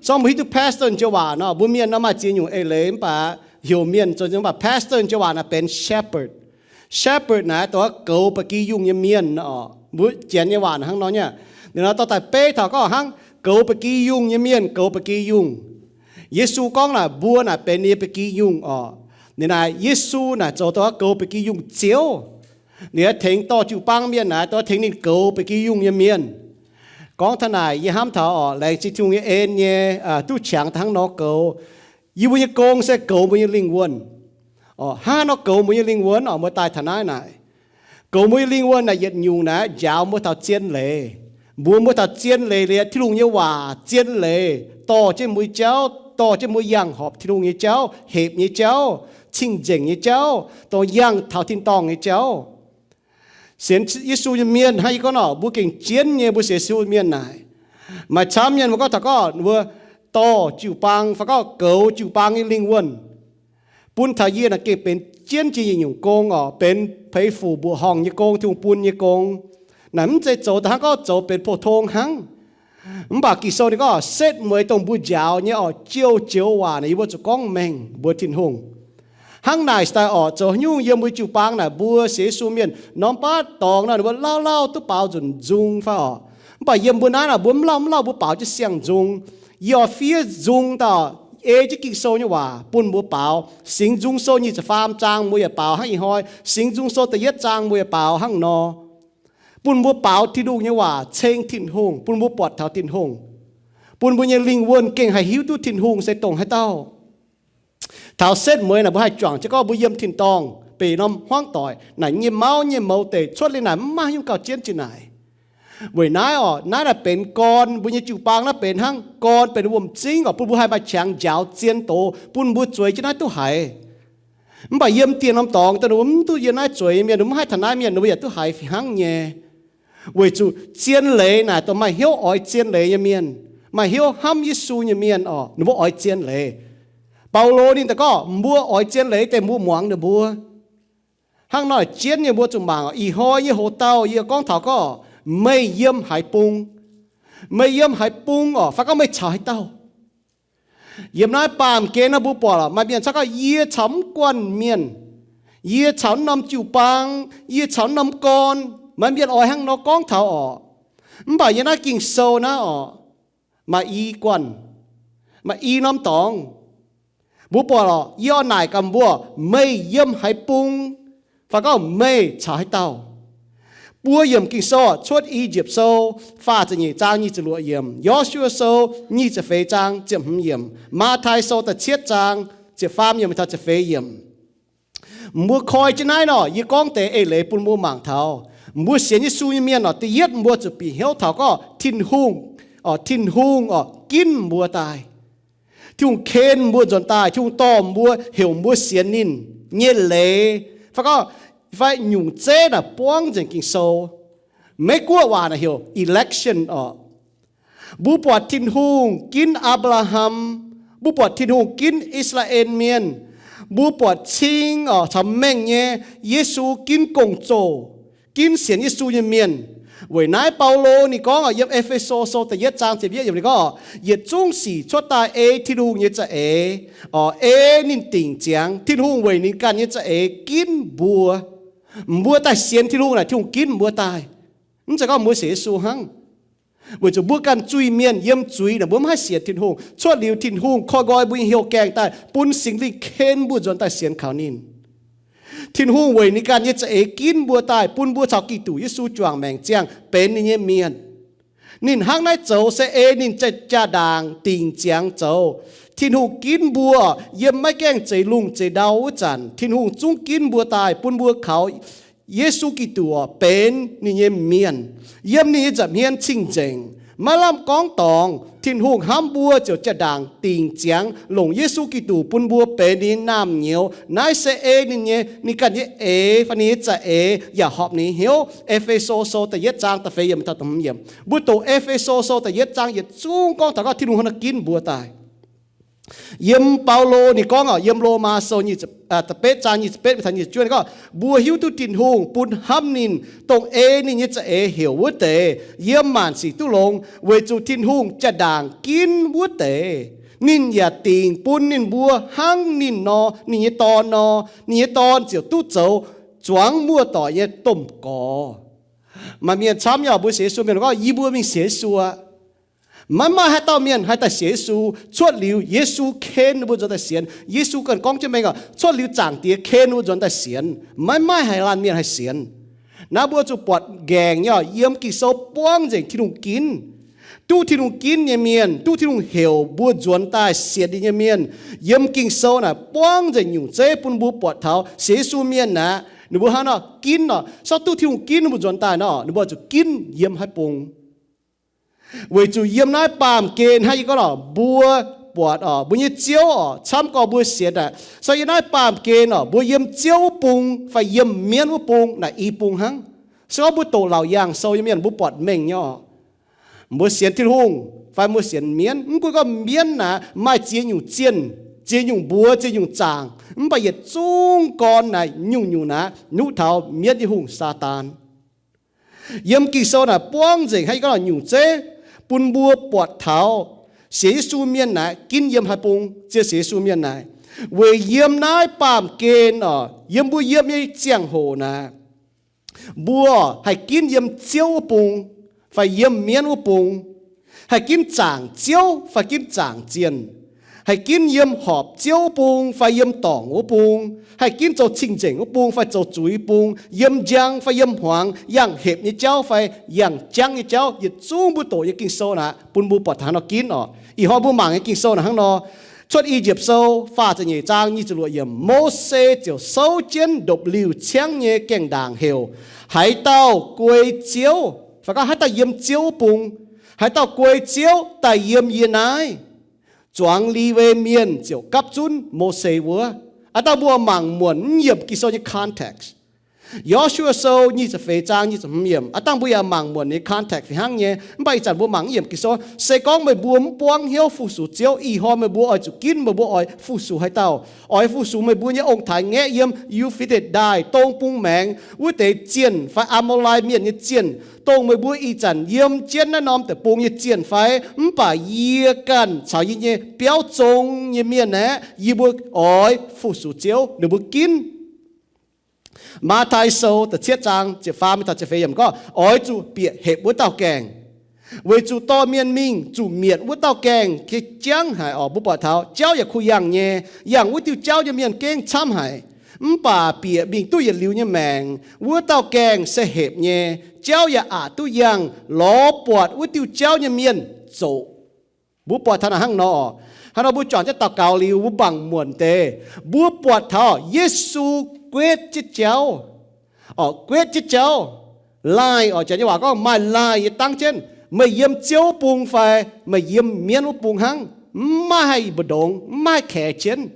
Zorqv mbuo hiuv duqv pastor joux waac nor, mbuo mienh nor maaih ziex nyungc eix leiz mv baac heuc mienh zoux, mv baac pastor joux waac naaic benx shepherd. Shepherd naaic dongh goux ba'gi yungh nyei mienh oc. Mbuo Janx nyei waac hnangv nor nyei. Ninh nor dorh daaih beiv taux gorngv hnangv goux ba'gi yungh nyei mienh goux ba'gi yungh. Yesu gorngv naaic mbuo naaic benx ninh nyei ba'gi yungh oc. Ninh naaic Yesu naaic zoux dongh goux ba'gi yungh Ziouv. Ninh tengx dorh jiu-baang mienh naaic dongh tengx ninh goux ba'gi yungh nyei mienh. Gorngv taux naaic yie hnamv taux oc, laengz zingh Tin-Hungh nyei en nyei duqv qangx daaih hnangv nor goux. Yie mbuo nyei gong se goux mbuo nyei lingh wuonh. Hnangv haaix nor goux mbuo nyei lingh wuonh oc, mbuo daaih taux naaiv naaic. Goux mbuo nyei lingh wuonh naaic yietc nyungc naaic njaaux mbuo taux zien leiz. Mbuox mbuo taux zien leiz liuz, Tin-Hungh nyei waac zien leiz dorh jienv mbuo nyei jauv, dorh jienv mbuo yangh horpc Tin-Hungh nyei jauv, hepc nyei jauv, cing-nzengc nyei jauv, dongh yangh taux tin-dorngh nyei jauv. Sienx Yesu nyei mienh hnangv yie gorngv nor, mbuo gengh jienv nyei mbuo sienx Yesu mienh naaic. Maaih camv mienh mbuo gorngv taux gorngv mbuo dorh jiu-baang fai gorngv goux jiu-baang nyei lingh wuonh. Bun taux yie naaic gengh benx jienv jiex yietc nyungc gong oc, benx peix fuc mbuoqc horngh nyei gong, Tin-Hungh bun nyei gong. Naaic mv zeiz zoux daaih hnangv gorngv zoux benx pou-tong hnangv. Mv baac Ging-Sou ninh gorngv setv mueiz dongh mbuo njaaux nyei oc, joux-joux waac naaic yie mbuo zuqc gorngv mengh mbuox Tin-Hungh. Hnangv naaic daaih oc, zoux haaix nyungc yiem mbuo jiu-baang naaic mbuo sienx Yesu mienh norm baav dorngx nor ninh mbuo lauh lauh duqv baaux nzunc nzung fai oc. Mv baac yiem mbuo naaiv naaic mbuo mv lauh mv lauh mbuo baaux jienv siang-nzung. Yie oix fiev nzung daaih ei jienv Ging-Sou nyei waac bun mbuo baaux. Singx Nzung Sou nyic ziepc faam zaang mbuo yaac baaux hnangv ih hnoi. Singx Nzung Sou da'yietv zaang mbuo yaac baaux hnangv nor, bun mbuo baaux Tin-Hungh nyei waac ceng Tin-Hungh, bun mbuo buatc taux Tin-Hungh, bun mbuo nyei lingh wuonh gengh haih hiuv duqv Tin-Hungh se dongh haaix dauh. Taux setv mueiz naaic mbuo haih juangc jienv gorngv mbuo yiem tin-dorngh, beic norm hmuangv doic naaic nyei mauv nyei mouz deic cuotv liuz naaic mv maaih haaix nyungc gauh jienv jiex naaic. Weic naaiv oc, naaiv naaic benx gorn, mbuo nyei jiu-baang naaiv benx hnangv gorn, benx wuom-zingv oc, bun mbuo haih maaih qangx njaaux zien doz bun mbuo zueiz jienv naaiv duqv haiz. Mv baac yiem dieh norm dorngx daaih ninh mbuo mv duqv yiem naaiv zueiz nyei mienh, ninh mbuo mv haih taux naaiv mienh, ninh mbuo yaac duqv haiz fih hnangv nyei. Weic zuqc zien leiz naaic dongh maaih hnyouv oix zien leiz nyei mienh, maaih hnyouv hnamv Yesu nyei mienh oc, ninh mbuo oix zien leiz. Baulo ninh daaih gorngv mbuo oix zien leiz deix mbuo muangx ninh mbuo. Hnangv nor jienv nyei mbuo zuqc mangc oc. Ih hnoi nyei hoc-dauh yie gorngv taux gorngv meih yiem haaix bung, meih yiem haaix bung oc, fai gorngv meih caux haaix dauh. Yiem naaiv baamh gen naaiv mbuo buatc oc, maaih mienh caux gorngv yie caux mv guanh mienh, yie caux norm jiu-baang, yie caux norm gorn. Maaih mienh oix hnangv nor gorngv taux oc. Mv baac yiem naaiv Ging-Sou naaiv oc, maaih i guanh, maaih i norm dorngx. Mbuo buatc oc, yie oix naaic gaax mbuo, meih yiem haaix bung, fai gorngv meih caux haaix dauh. Buo yiemc Ging-Sou oc, Cuotv I^yipv Sou faah ziepc nyeic zaang nyic ziepc luoqc yiemc, Yo^su^waa Sou nyic ziepc feix zaang ziepc hmz yiemc, Matv^tai Sou da'cietv zaang ziepc faam yiemc taux ziepc feix yiemc. Mbuo koi jienv naaiv nor, yie gorngv deix eix leiz bun mbuo mangc taux. Mbuo sienx Yesu nyei mienh oc, da'yietv mbuo zuqc bieqc hnyouv taux gorngv Tin-Hungh, Tin-Hungh oc, ginv mbuo daaih. Tin-Hungh ken mbuo nzuonx daaih, Tin-Hungh dorh mbuo, heuc mbuo sienx ninh nyei leiz, fai gorngv, fai nyungc zeiv naaic buangv nzengc Ging-Sou. Meiv Guoqv waac naaic heuc election oc. Mbuo buatc Tin-Hungh ginv Apc^laa^ham, mbuo buatc Tin-Hungh ginv I^saa^laa^en Mienh, mbuo buatc cing oc caux mengh nyei Yesu ginv gong-zoh, ginv sienx Yesu nyei mienh. Weic naaiv Baulo ninh gorngv oc, yiem E^fe^so Sou da'yietv zaang ziepc yietv yiemc ninh gorngv, yietc zungv sic cuotv daaih ei Tin-Hungh nyei za'eix, oc, ei ninh dingc ziangx. Tin-Hungh weic ninh ganh nyei za'eix ginv mbuo. Mbuo daaih sienx Tin-Hungh naaic Tin-Hungh ginv mbuo daaih. Mv zeiz gorngv mbuo sienx Yesu hnangv. Weic zuqc mbuo ganh zuiz-mienh yiem zuiz naaic mbuo mv haih sienx Tin-Hungh. Cuotv liuz Tin-Hungh koi nqoi mbuo nyei hnyouv gaengh daaih, bun Singx Lingh ken mbuo nzuonx daaih sienx kaux ninh. Tin-Hungh weic ninh ganh nyei za'eix ginv mbuo daaih, bun mbuo caux Giduc Yesu juangc maengc ziangh benx ninh nyei mienh. Ninh hnangv naaiv zoux se ei ninh jaa-ndaangc dingc ziangx zoux. Tin-Hungh ginv mbuo yiem maiv gaengh zeix lungh zeix ndau wuov zanc, Tin-Hungh zungv ginv mbuo daaih bun mbuo kaux Yesu Giduc benx ninh nyei mienh, yiem ninh nyei nza'hmien cing-nzengc, maiv lamh gorngv dorngx. Tin-Hungh hnamv mbuo ziouc jaa-ndaangc dingc ziangx longc Yesu Giduc bun mbuo benx ninh nyei naamh nyouz. Naaiv se ei ninh nyei, ninh ganh nyei eix fai ninh nyei za'eix yaac horpc ninh nyei hnyouv. E^fe^so Sou da'yietv zaang da'feix yiemc taux da'hmz yiemc. Mbuo doqc E^fe^so Sou da'yietv zaang yietc zungv gorngv taux gorngv Tin-Hungh hnangv naaiv ginv mbuo daaih. Yiem Baulo ninh gorngv oc, yiem Lomaa Sou nyic ziepc betv zaang nyic ziepc betv mingh taux nyic ziepc juov ninh gorngv, mbuo hiuv duqv Tin-Hungh bun hnamv ninh, dongh ei ninh nyei za'eix heuc wuov deix, yiem maanc sic duqv longx, weic zuqc Tin-Hungh jaa-ndaangc ginv wuov deix. Ninh yaac dingc bun ninh mbuo hnangv ninh nor, ninh nyei Dorn nor, ninh nyei Dorn ziouc duqv zoux zuangx muoz-doic nyei domh gorx. Maaih mienh camv nyei mbuo sienx Yesu mienh gorngv, yie mbuo mingh sienx Yesu aqv. Maiv maaih haaix dauh mienh haih daaih sienx Yesu cuotv liuz Yesu ken ninh mbuo nzuonx daaih sienx. Yesu ganh gorngv jienv mengh oc, cuotv liuz Zaangc Diex ken ninh mbuo nzuonx daaih sienx. Maiv maaih haaix laanh mienh haih sienx. Naaiv mbuo zuqc buatc nqaengc nyei oc, yiem Ging-Sou buangv nzengc Tin-Hungh ginv. Duqv Tin-Hungh ginv nyei mienh, duqv Tin-Hungh heuc mbuo nzuonx daaih sienx ninh nyei mienh, yiem Ging-Sou naaic buangv nzengc nyungc zeiv bun mbuo buatc taux sienx Yesu mienh aeqv, ninh mbuo hnangv nor ginv oc. Sortv duqv Tin-Hungh ginv ninh mbuo nzuonx daaih nor, ninh mbuo zuqc ginv yiem haaix bung. Weic zuqc yiem naaiv baamh gen hnangv yie gorngv oc, mbuo buatc oc, mbuo nyei Ziouv oc, camv gorx mbuo sienx aeqv, se yiem naaiv baamh gen oc, mbuo yiem Ziouv wuov bung fai yiem mienv wuov bung naaic i bung hnangv. Se gorngv mbuo doqc Laauc Yaangh Sou nyei mienh mbuo buatc mengh nyei oc. Mbuo sienx Tin-Hungh fai mbuo sienx mienv, mv gunv gorngv mienv naaic maaih ziex nyungc zienh, ziex nyungc mbuox, ziex nyungc zaangc, mv baac yietc zungv gorn naaic nyungc-nyungc naaic nuqv taux mienv nyei hungh, Saadaan. Yiem Ging-Sou naaic buangv nzengc hnangv yie gorngv nyungc zeiv bun mbuo buatc taux sienx Yesu mienh naaic ginv yiem haaix bung, ziouc sienx Yesu mienh naaic. Weic yiem naaiv baamh gen oc, yiem mbuo yiem nyei ziangh hoc naaic, mbuo haih ginv yiem Ziouv wuov bung fai yiem mienv wuov bung, haih ginv zaangc Ziouv fai ginv zaangc zienh, haih ginv yiem horpc Ziouv wuov bung fai yiem dorngc wuov bung, haih ginv zoux cing-nzengc wuov bung fai zoux zuiz wuov bung, yiem njang fai yiem hmuangx, yangh hepc nyei jauv fai yangh jangv nyei jauv, yietc zungv mbuo doqc nyei Ging-Sou naaic bun mbuo buatc taux hnangv nor ginv oc. Ih hnoi mbuo mangc nyei Ging-Sou naaic hnangv nor, Cuotv I^yipv Sou faah ziepc nyeic zaang nyic ziepc luoqc yiemc, Mose ziouc souv jienv ndopv-liuh ciangv nyei gaengh ndaangc heuc, Haaix dauh guei Ziouv, fai gorngv haaix dauh yiem Ziouv wuov bung, haaix dauh guei Ziouv daaih yiem yie naaiv, zuangx Liwe Mienh ziouc gapv zunv Mose wuov. Aav dangh mbuo mangc muonc mv yiemc Ging-Sou nyei context. Yosua Sou nyic ziepc feix zaang nyic ziepc hmz yiemc, aav dangh mbuo yaac mangc muonc nyei context fih hnangv nyei. Mv baac ih zanc mbuo mangc mv yiemc Ging-Sou. Se gorngv meih mbuo mv buangv hnyouv fu-sux Ziouv, ih hnoi meih mbuo oix zuqc ginv, meih mbuo oix fu-sux haaix dauh? Oix fu-sux meih mbuo nyei ong-taaix ngaeqv yiem Yu^fe^tetc Ndaaih dong bung maengx wuov deix zienh fai Aa^mo^lai Mienh nyei zienh, dongh meih mbuo ih zanc yiem jienv naaiv norm deic-bung nyei zienh fai? Mv baac yie ganh caux yie nyei biauv zong nyei mienh aeqv, yie mbuo oix fu-sux Ziouv, ninh mbuo ginv. Matv^taai Sou da'cietv zaang ziepc faam mingh taux ziepc feix yiemc gorngv, Oix zuqc bieqc hepc wuov dauh gaengh, weic zuqc dorh mienh mingh zuqc mietc wuov dauh gaengh. Jangv haic oc. Mbuo buatc taux jauv yaac kuh yangh nyei, yangh wuov diuh jauv nyei mienh gengh camv haic. Mv baac bieqc mingh duqv yietc liuz nyei maengc, wuov dauh gaengh se hepc nyei. Jauv yaac aqc duqv yangh, lorz buatc wuov diuh jauv nyei mienh zoqc. Mbuo buatc taux naaic hnangv nor oc. Hnangv nor mbuo juangc jienv daux gaux liuz, mbuo mangc muonc deix, mbuo buatc taux Yesu guetv jienv jauv. Oc, guetv jienv jauv. Laaih oc, janx nyei waac gorngv maaih laaih nyei dangv jienv, meih yiem Ziouv wuov bung fai meih yiem mienv wuov bung hnangv. Mv maaih haih mbu'ndongx, mv maaih haih kaex jienv.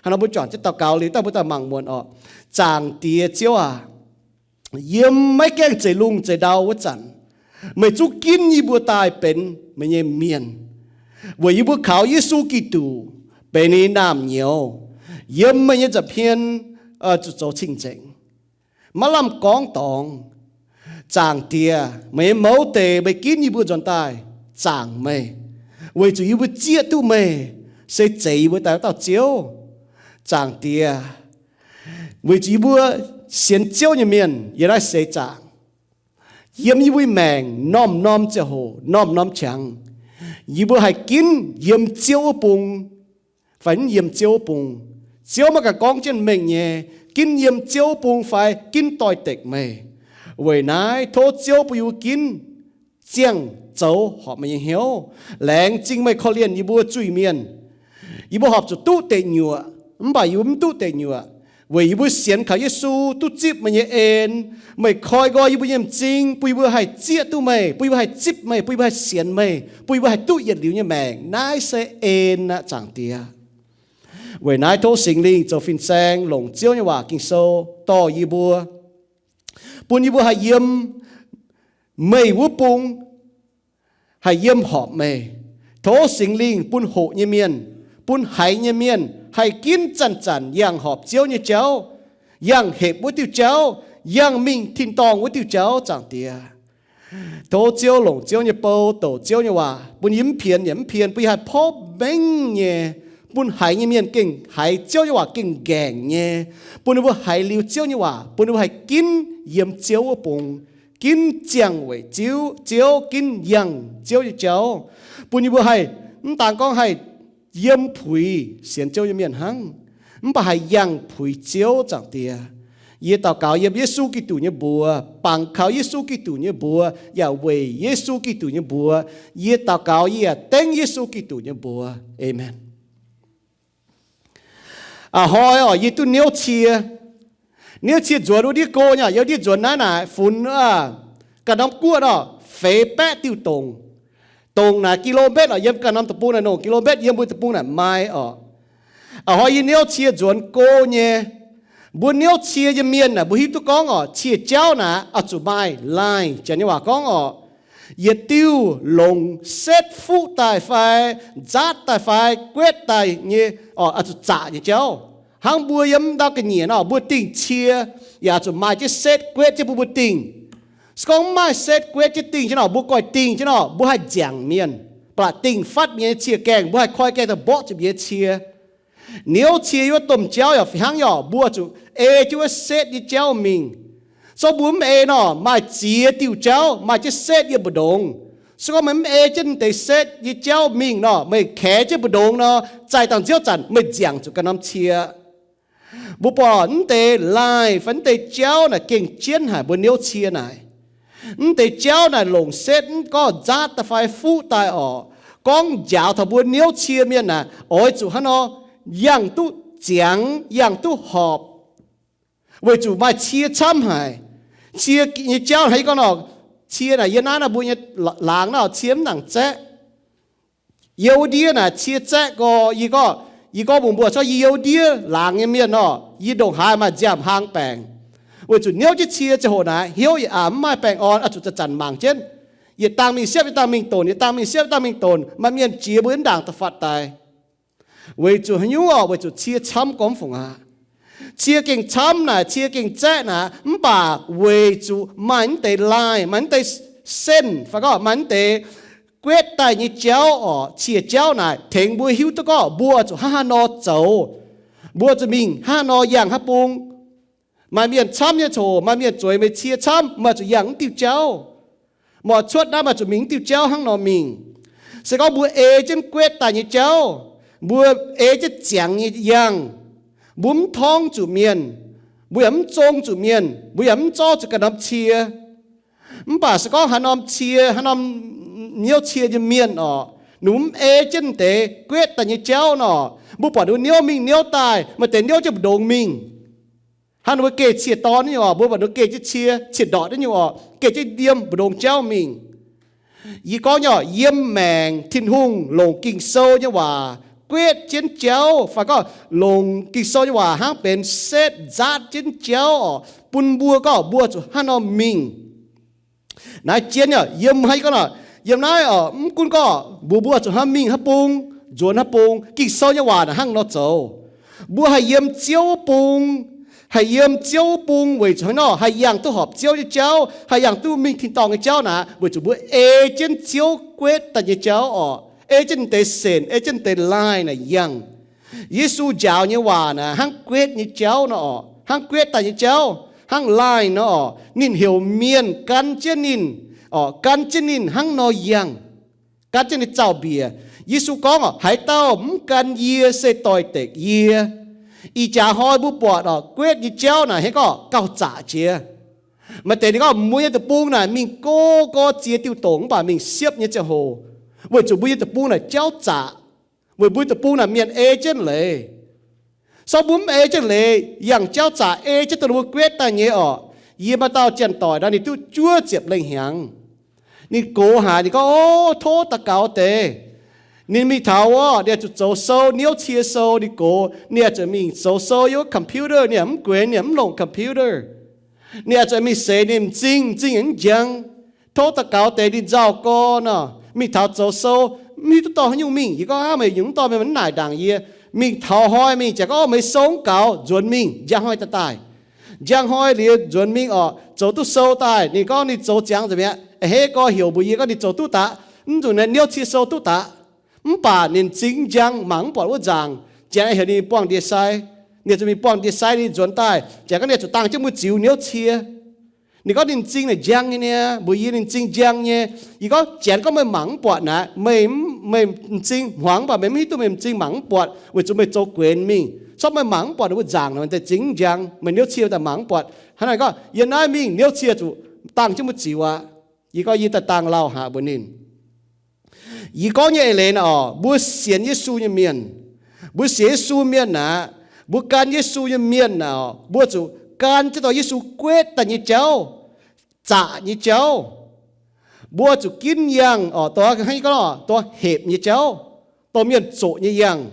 Hnangv nor mbuo juangc jienv daux gaux liuz, daaih mbuo daaih mangc muonc oc. Zaangc Diex Ziouv aac, yiem maiv gaengh zeix lungh zeix ndau wuov zanc, meih zungv ginv yie mbuo daaih benx meih nyei mienh, weic yie mbuo kaux Yesu Giduc benx ninh nyei naamh nyouz, yiem meih nyei nza'hmien zuqc zoux cing-nzengc, maiv lamh gorngv dorngx. Zaangc Diex, meih nyei mouz deix meih ginv yie mbuo nzuonx daaih zaangc meih, weic zuqc yie mbuo zieqv duqv meih se zeix yie mbuo daaih wuov dauh Ziouv. Zaangc Diex, weic zuqc yie mbuo sienx Ziouv nyei mienh yiem naaiv seix zaangc, yiem yie mbuo maengc norm-norm ziangh hoc, norm-norm qangx, yie mbuo haih ginv yiem Ziouv wuov bung fai mv yiem Ziouv wuov bung. Ziouv maiv ganh gorngv jienv mengh nyei, ginv yiem Ziouv wuov bung fai ginv doix-dekc meih. Weic naaiv tov Ziouv bun yie mbuo ginv ziangh zoux horpc meih nyei hnyouv. Laengz zingh meih korv-lienh yie mbuo zuiz-mienh. Yie mbuo horpc zuqc duqv deic nyuoqc, mv baac yie mbuo mv duqv deic nyuoqc, weic yie mbuo sienx kaux Yesu duqv zipv meih nyei en. Meih koi nqoi yie mbuo nyei m'zing, bun yie mbuo haih zieqv duqv meih, bun yie mbuo haih zipv meih, bun yie mbuo haih sienx meih, bun yie mbuo haih duqv yietc liuz nyei maengc. Naaiv se en aqv, Zaangc Diex. Weic naaiv tov Singx Lingh zoux fin-saeng longc Ziouv nyei waac Ging-Sou dorh yie mbuo, bun yie mbuo haih yiem meih wuov bung, haih yiem horpc meih. Tov Singx Lingh bun hoqc nyei mienh, bun haiz nyei mienh haih ginv zanc-zanc yangh horpc Ziouv nyei jauv, yangh hepc wuov diuh jauv, yangh mingh tin-dorngh wuov diuh jauv, Zaangc Diex. Tov Ziouv longc Ziouv nyei bou, douc Ziouv nyei waac bun yie mv pien yaac mv pien, bun yie haih porv mengh nyei, bun haiz nyei mienh gengh haiz Ziouv nyei waac gengh nqaengc nyei, bun ninh mbuo haiz liuz Ziouv nyei waac, bun ninh mbuo haih ginv yiem Ziouv wuov bung, ginv ziangh weic Ziouv, Ziouv, ginv yangh Ziouv nyei jauv, bun yie mbuo haih mv daan gorngv haih yiem puix sienx Ziouv nyei mienh hnangv, mv baac haih yangh puix Ziouv, Zaangc Diex. Yie daux gaux yiem Yesu Giduc nyei mbuox, bangc kaux Yesu Giduc nyei mbuox, yaac weic Yesu Giduc nyei mbuox. Yie daux gaux yie yaac dengv Yesu Giduc nyei mbuox. Aamen. A'hnoi oc, yie duqv niouv cie. Niouv cie nzuonx wuov ndiev go nyei, yiem ndiev nzuonx naaiv naaic funx ganh norm guoqv nor, feix baeqv diuh dongc. Dongc naaic กิโลเมตร oc, yiem ganh norm deic-bung naaic nongc กิโลเมตร, yiem mbuo deic-bung naaic ไมล์ oc. A'hnoi yie niouv cie nzuonx go nyei. Mbuo niouv cie nyei mienh naaic mbuo hiuv duqv gorngv oc, cie jauv naaic oix zuqc maaih line, janx nyei waac gorngv oc, yietc diuh longc setv fuqv daaih fai nzaatv daaih fai guetv daaih nyei oc, oix zuqc zaqc nyei jauv. Hnangv mbuo yiem ndau ga'nyiec nor, mbuo dingh cie yaac oix zuqc maaih jienv setv guetv jienv bun mbuo dingh. Se gorngv mv maaih setv guetv jienv dingh jienv nor, mbuo goiv dingh jienv nor, mbuo haih nziangc mienh, ba'laqc dingh fatv mienh nyei cie gaengh, mbuo haih koi gaengh daaih mborqv zuqc mienh nyei cie. Niouv cie wuov domh jauv yaac fih hnangv nyei oc, mbuo zuqc ei jienv wuov setv nyei jauv mingh. Se gorngv mbuo mv ei nor, maaih ziex diuh jauv, maaih jienv setv yiem mbu'ndongx. Se gorngv meih mv ei jienv deix setv nyei jauv mingh nor, meih kaex jienv mbu'ndongx nor, zaih dangh nziouv zanc meih nziangc zuqc ganh norm cie. Mbuo buatc mv deix line fai mv deix jauv naaic gengh jienv haic mbuo niouv cie naaic. Mv deix jauv naaic longc setv mv gorngv nzaatv daaih fai fuqv daaih oc. Gorngv njaaux taux mbuo niouv cie mienh naaic, oix zuqc hnangv nor yangh duqv ziangx, yangh duqv horpc, weic zuqc maaih cie camv haic. Cie nyei jauv haiz gorngv nor, cie naaic yie naaiv nor mbuo nyei laangz nor cie mv nangc zaeqv. Youh ndiev naaic cie zaeqv gorx, yie gorngv, yie gorngv mbuox mbuo, corc yie youh ndiev laangz nyei mienh nor, yie ndongc haaix maaih nziaamv-hlang baengc. Weic zuqc niouv jienv cie ziangh hoc naaic, hnyouv yaac aac mv maaih baengh orn, oix zuqc zanc-zanc mangc jienv. Yietc dangh mingh siepv, yietc dangh mingh donc, yietc dangh mingh donc, maaih mienh jiex mbuo yiem ndaangc da'faanh daaih. Weic zuqc haaix nyungc orqc? Weic zuqc cie camv gormx fungc aqv. Cie gengh camv naaic, cie gengh zaeqv naaic, mv baac weic zuqc maaih mv deix line, maaih mv deix setv, fai gorngv maaih mv deix guetv daaih nyei jauv orqc, cie jauv naaic tengx mbuo hiuv duqv gorngv mbuo zuqc hnangv haaix nor zoux, mbuo zuqc mingh hnangv haaix nor yangh haaix bung. Maaih mienh camv nyei ziangh hoc, maaih mienh zueiz meih cie camv, meih zuqc yangh mv diuh jauv. Meih cuotv naaiv maaih zuqc mingh mv diuh jauv hnangv nor mingh. Se gorngv mbuo ei jienv guetv daaih nyei jauv, mbuo ei jienv ziangx nyei yangh, mbuo mv torngv zuqc mienh, mbuo yaac mv zong zuqc mienh, mbuo yaac mv zorqv zuqc ganh norm cie. Mv baac se gorngv haaix norm cie, haaix norm niouv cie nyei mienh orqc, ninh mbuo mv ei jienv deix guetv daaih nyei jauv nor, mbuo buatc ninh mbuo niouv mingh niouv daaih, maaih deix niouv jienv mbu'ndongx mingh. Hnangv ninh mbuo geh cie-dorn nyei orqc, mbuo buatc ninh mbuo geh jienv cie, cie-ndorqc nyei orqc, geh jienv yiem mbu'ndongx jauv mingh. Yie gorngv nyei orqc, yiem maengc Tin-Hungh longc Ging-Sou nyei waac guetv jienv jauv, fai gorngv longc Ging-Sou nyei waac hnangv benx setv nzaatv jienv jauv orqc, bun mbuo gorngv mbuo zuqc hnangv nor mingh. Naaiv jienv nyei yiem haaix gorngv nor, yiem naaiv orqc, mv gunv gorngv mbuox mbuo zuqc hnangv mingh haaix bung, nzuonx haaix bung, Ging-Sou nyei waac naaic hnangv nor zoux. Mbuo haih yiem Ziouv wuov bung, haih yiem Ziouv wuov bung weic zuqc hnangv nor haih yangh duqv horpc Ziouv nyei jauv, haih yangh duqv mingh tin-dorngh nyei jauv naaic, weic zuqc mbuo ei jienv Ziouv guetv daaih nyei jauv orqc, ei jienv deix senc, ei jienv deix line naaic yangh. Yesu njaaux nyei waac naaic hnangv guetv nyei jauv nor orqc, hnangv guetv daaih nyei jauv, hnangv line nor orqc. Ninh heuc mienh gan jienv ninh orqc, gan jienv ninh hnangv nor yangh, gan jienv ninh zaux-mbiec. Yesu gorngv orqc, haaix dauh mv gan yie se doix-dekc yie. Ih jaax hnoi mbuo buatc orqc, guetv nyei jauv naaic hnangv gorngv gauh zaqc jiex. Maaih deix ninh gorngv mbuo nyei deic-bung naaic mingh go go ziex diuh dongc mv baac mingh siepv nyei ziangh hoc, weic zuqc mbuo nyei deic-bung naaic jauv zaqc, weic mbuo nyei deic-bung naaic mienh ei jienv leiz. Sorng mbuo mv ei jienv leiz, yangh jauv zaqc ei jienv dongh ninh mbuo guetv daaih nyei orqc. Yie maaih dauh janx-doic naaic ninh duqv juov ziepc lengh hnyangx. Ninh gox haic, ninh gorngv, O, tov daux gaux deix. Ninh mingh taux wuov, ninh zuqc zoux sou, niouv cie sou, ninh gox, ninh zuqc mingh zoux sou yiem computer, ninh mv guenx, ninh mv longc computer. Ninh zuqc mingh seix, ninh m'zing, m'zing mv njang. Tov daux gaux deix ninh nzauh gorn nor, mingh taux zoux sou, mv hiuv duqv dorh haaix nyungc mingh. Yie gorngv, Aav, meih nyungc mv dorh, meih mv naaic ndaangc yie. Mingh taux hnoi mingh, ziouc gorngv, Ov, meih sou mv gaux, nzuonx mingh, njang hnoi daaih daaih. Njang hnoi liuz nzuonx mingh orqc, zoux duqv sou daaih. Ninh gorngv ninh zoux ziangx nzengc mi'aqv. A'hneiv gorx heuc mbuox yie gorngv ninh zoux duqv daqv, mv zuqc naaiv niouv cie sou duqv daqv. Mv baac ninh m'zing njang mangc mv buatc wuov nzaangc, ziangx heuc ninh buangh ndie-sai. Ninh zuqc mingh buangh ndie-sai, ninh nzuonx daaih, ziangx gorngv ninh zuqc dangh jienv mbuo ziux niouv cie. Ninh gorngv ninh m'zing naaic njang nyei niaa, mbuox yie ninh m'zing njang nyei. Yie gorngv, Janx gorngv meih mangc mv buatc naaic, meih, meih m'zing hmuangx mv baac meih mv hiuv duqv meih m'zing mangc mv buatc, weic zuqc meih zoux guenx mingh. Corc meih mangc mv buatc ninh mbuo nzaangc naaic, meih daaih m'zing njang, meih niouv cie daaih mangc mv buatc. Hnangv naaic gorngv, Yie naaiv mingh niouv cie zuqc dangh jienv mbuo ziux aqv. Yie gorngv yie daaih dangh lauh haic mbuox ninh. Yie gorngv nyei eix leiz naaic orqc, mbuo sienx Yesu nyei mienh, mbuo sienx Yesu mienh naaic, mbuo gan Yesu nyei mienh naaic orqc, mbuo zuqc gan jienv dorh Yesu guetv daaih nyei jauv, zaqc nyei jauv. Mbuo zuqc ginv yangh orqc, dorh hnangv yie gorngv orqc, dorh hepc nyei jauv, dorh mienh zoqc nyei yangh.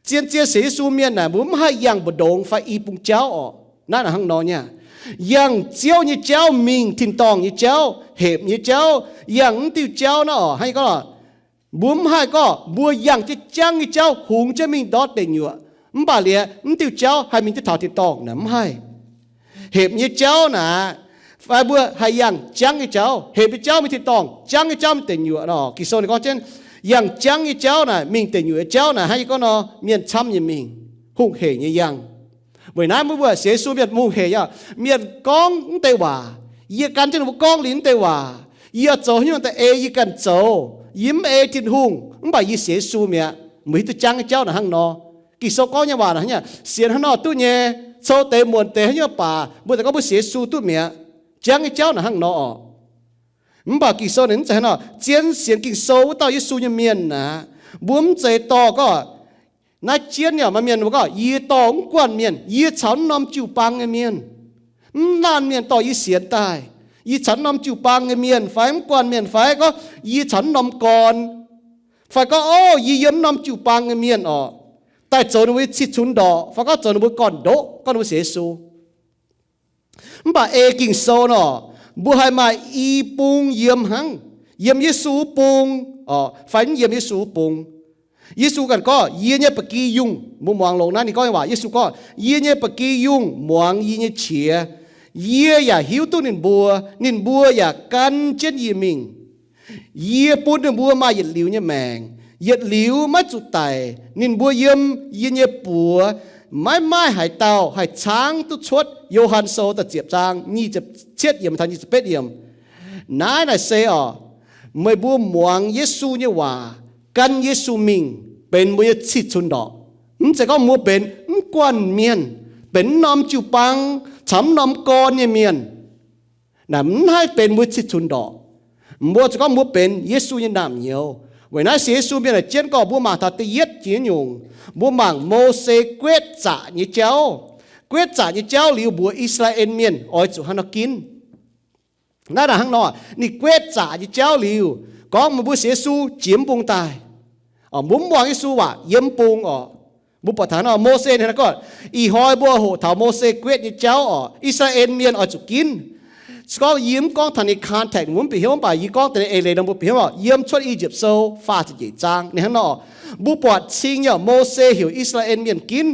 Zien-zien sienx Yesu mienh naaic, mbuo mv haih yangh mbu'ndongx fai i bung jauv orqc. Naaiv naaic hnangv nor nyei aqv. Yangh Ziouv nyei jauv mingh tin-dorngh nyei jauv, hepc nyei jauv, yangh mv diuh jauv naaiv orqc. Hnangv yie gorngv orqc, mbuo mv haih gorngv mbuo yangh jienv jangv nyei jauv hungx jienv mingh ndortv deic nyuoqc. Mv baac liuz mv diuh jauv haih mingh jienv taux tin-dorngh naaic mv haih. Hepc nyei jauv naaic, fai mbuo haih yangh jangv nyei jauv. Hepc nyei jauv mingh tin-dorngh, jangv nyei jauv mingh deic nyuoqc nor. Ging-Sou ninh gorngv jienv, yangh jangv nyei jauv naaic, mingh deic nyuoqc nyei jauv naaic, hnangv yie gorngv nor, mienh camv nyei mingh, hungh hec nyei yangh. Weic naaiv mbuo sienx Yesu mienh hungh hec nyei. Mienh gorngv mv deix waac, yie gan jienv ninh mbuo gorngv liuz mv deix waac. Yie zoux haaix nyungc daaih ei yie ganh zoux. Yie mv ei Tin-Hungh, mv baac yie sienx Yesu mi'aqv. Meih hiuv duqv jangv nyei jauv naaic hnangv nor. Ging-Sou gorngv nyei waac naaic, sienx hnangv nor duqv nyei. Cou deix muonc deix haaix nyungc baac mbuo daaih gorngv mbuo sienx Yesu duqv mi'aqv. Jangv nyei jauv naaic hnangv nor orqc. Mv baac Ging-Sou ninh mv zeiz hnangv nor. Zien sienx Ging-Sou wuov dauh Yesu nyei mienh naaic, mbuo mv zeiz dorh gorngv, naaiv jienv yaac maaih mienh mbuo gorngv, yie dorh mv guanh mienh, yie caux mv norm jiu-baang nyei mienh, mv laanh mienh dorh yie sienx daaih. Yie caux mv norm jiu-baang nyei mienh fai mv guanh mienh fai gorngv yie caux mv norm gorn, fai gorngv, Ov, yie yiem mv norm jiu-baang nyei mienh orqc, daaih zoux ninh mbuo nyei cih cunx ndorqc, fai gorngv zoux ninh mbuo gorn-ndoqv, gorngv ninh mbuo sienx Yesu. Mv baac ei Ging-Sou nor, mbuo haih maaih i bung yiem hnangv, yiem Yesu wuov bung orqc, fai mv yiem Yesu wuov bung. Yesu ganh gorngv, Yie nyei ba'gi yungh, mbuo muangx longx naaiv ninh gorngv nyei waac. Yesu gorngv, Yie nyei ba'gi yungh muangx yie nyei qiex. Yie yaac hiuv duqv ninh mbuo, ninh mbuo yaac gan jienv yie mingh. Yie bun ninh mbuo maaih yietc liuz nyei maengc, yietc liuz maiv zuqc daic. Ninh mbuo yiem yie nyei buoz maiv maaih haaix dauh haih caangv duqv cuotv. Yo^han Sou da'ziepc zaang nyic ziepc cietv yiemc taux nyic ziepc betv yiemc. Naaiv naaic se orqc, meih mbuo muangx Yesu nyei waac, gan Yesu mingh, benx mbuo nyei cih cunx ndorqc. Mv zeiz gorngv mbuo benx mv guanh mienh, benx mv norm jiu-baang caux mv norm gorn nyei mienh. Naaic mv haih benx mbuo cih cunx ndorqc. Mbuo zuqc gorngv mbuo benx Yesu nyei naamh nyouz. Weic naaiv sienx Yesu mienh naaic jienv gorngv mbuo mangc taux da'yietv jiex nyungc, mbuo mangc Mose guetv zaqc nyei jauv. Guetv zaqc nyei jauv liuz mbuox I^saa^laa^en Mienh oix zuqc hnangv nor ginv. Naaiv naaic hnangv nor, ninh guetv zaqc nyei jauv liuz, gorngv meih mbuo sienx Yesu jiex mv bung daaih. Mbuo mv muangx Yesu waac yiem mv bung orqc. Mbuo buatc taux nor Mose ninh gorngv, ih hnoi mbuo hoqc taux Mose guetv nyei jauv orqc, I^saa^laa^en Mienh oix zuqc ginv. Se gorngv yie mv gorngv taux ninh context mbuo mv bieqc hnyouv, mv baac yie gorngv deix eix leiz nor mbuo bieqc hnyouv orqc. Yiem Cuotv I^yipv Sou faah ziepc nyeic zaang ninh hnangv nor, mbuo buatc cing nyei Mose heuc I^saa^laa^en Mienh ginv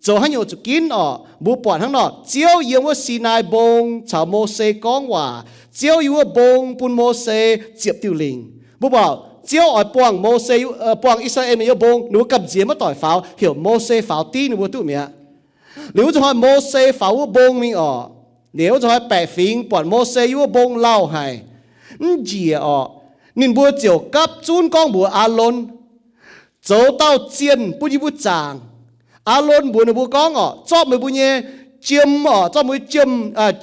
zoux haaix nyungc zuqc ginv orqc. Mbuo buatc hnangv nor, Ziouv yiem wuov Sinaai Mbong caux Mose gorngv waac. Ziouv yiem wuov mbong bun Mose ziepc diuh lingc. Mbuo buatc Ziouv oix buangh Mose, buangh I^saa^laa^en Mienh yiem mbong, ninh mbuo gamh nziex maiv doic faaux, heuc Mose faaux dingv ninh mbuo duqv mi'aqv. Liuz wuov zanc hnoi Mose faaux wuov mbong mingh orqc, liuz wuov zanc hnoi baeqc fingx buatc Mose yiem wuov mbong lauh haic, mv njiec orqc, ninh mbuo ziouc gapv zunv gorngv mbuox Aalon, zoux dauh zienh bun yie mbuo zaangc. Aalon mbuox ninh mbuo gorngv orqc, zorqv meih mbuo nyei jiem orqc, zorqv mbuo jiem,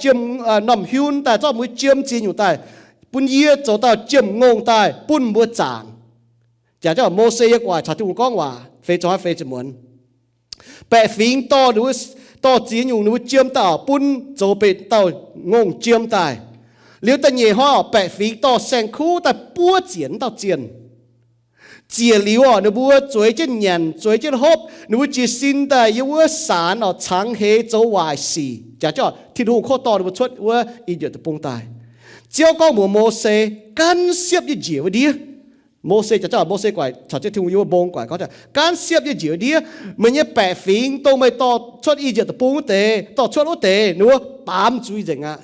jiem normh hiun daaih, zorqv mbuo jiem ziex nyungc daaih, bun yie zoux dauh jiem-ngongh daaih bun mbuo zaangc. Jaax Mose yiem gu'nguaaic caux Tin-Hungh gorngv waac, feix zong feix ziepc muonz. Baeqc fingx dorh, dorh ziex nyungc ninh mbuo jiem daaih orqc, bun zoux benx dauh ngongh jiem daaih. Liuz da'nyeic hnoi orqc, baeqc fingx dorh saeng-kuv daaih buov ziec wuov dauh zienh. Ziec liuz orqc, ninh mbuo zueiz jienv nyanc, zueiz jienv hopv, ninh mbuo jiez sin daaih yiem wuov saanx orqc, cangx heix zoux waaic sic. Jaax Tin-Hungh kov dorh ninh mbuo cuotv wuov I^yipv Deic-Bung daaih. Ziouv gorngv mbuox Mose, Gan siepv nyei njiec wuov ndiev. Mose, Mose guaix caux jienv Tin-Hungh yiem wuov mbong guaix gorngv, Gaanv siepv nyei njiec ndiev, meih nyei baeqc fingx, dongh meih dorh cuotv I^yipv Deic-Bung wuov deix, dorh cuotv wuov deix, ninh mbuo baamz zuiz nzengc aqv.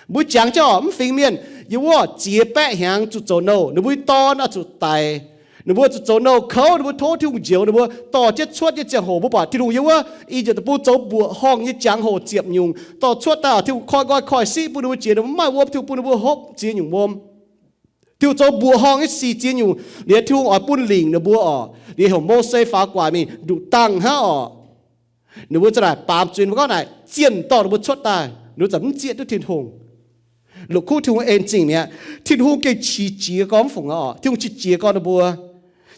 Mbuo jangx jienv oc, mv fingx mienh yiem wuov ziex baeqv hnyangx zuqc zoux nouh, ninh mbuo dorn oix zuqc daic, ninh mbuo zuqc zoux nouh kouv, ninh mbuo tov Tin-Hungh njoux ninh mbuo dorh jienv cuotv nyei ziangh hoc. Mbuo buatc Tin-Hungh yiem wuov I^yipv Deic-Bung zoux mbuoqc horngh nyei jangx hoc ziepc nyungc, dorh cuotv daaih, Tin-Hungh koi nqoi koi siqv bun ninh mbuo jiex, ninh mbuo mv maaih wuom, Tin-Hungh bun ninh mbuo hopv ziex nyungc wuom. Tin-Hungh zoux mbuoqc horngh nyei sic ziex nyungc liuz, Tin-Hungh oix bun lingc ninh mbuo oc. Liuz heuc Mose faaux gu'nguaaic mingh nduqc dangh hnangv oc. Ninh mbuo za'naaic baamz zuiz, ninh mbuo gorngv naaic zienh dorh ninh mbuo cuotv daaih, ninh mbuo za'gengh mv zieqv duqv Tin-Hungh. Longc kuv Tin-Hungh en zingh mi'aqv. Tin-Hungh gengh qiex jiez gorn mv fungc oc. Tin-Hungh qiex jiez gorn ninh mbuo.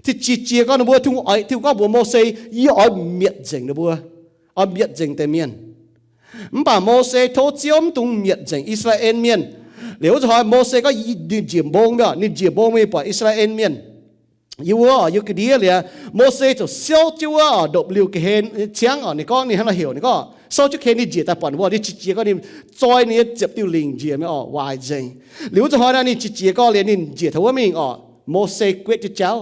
Qiex jiez gorn ninh mbuo, Tin-Hungh oix, Tin-Hungh gorngv mbuox Mose, Yie oix mietc nzengc ninh mbuo, oix mietc nzengc deix mienh. Mv baac Mose tov Ziouv mv dungx mietc nzengc I^saa^laa^en Mienh. Liuz wuov zanc hnoi Mose gorngv ninh njiec mbong mingh, ninh njiec mbong mingh buatc I^saa^laa^en Mienh yiem wuov, yiem ga'ndiev liuz, Mose ziouc souv jienv wuov ndopv-liuh ga'hlen nyei ciangv oc. Ninh gorngv ninh hnangv nor heuc, ninh gorngv souv jienv ga'hlen, ninh njiec daaih buatc ninh mbuo, ninh qiex jiez gorn ninh zoi ninh nyei ziepc diuh lingc njiec mingh oc, waaic nzengc. Liuz wuov zanc hnoi naaic ninh qiex jiez gorn liuz ninh njiec taux wuov mingh oc, Mose guetv jienv jauv.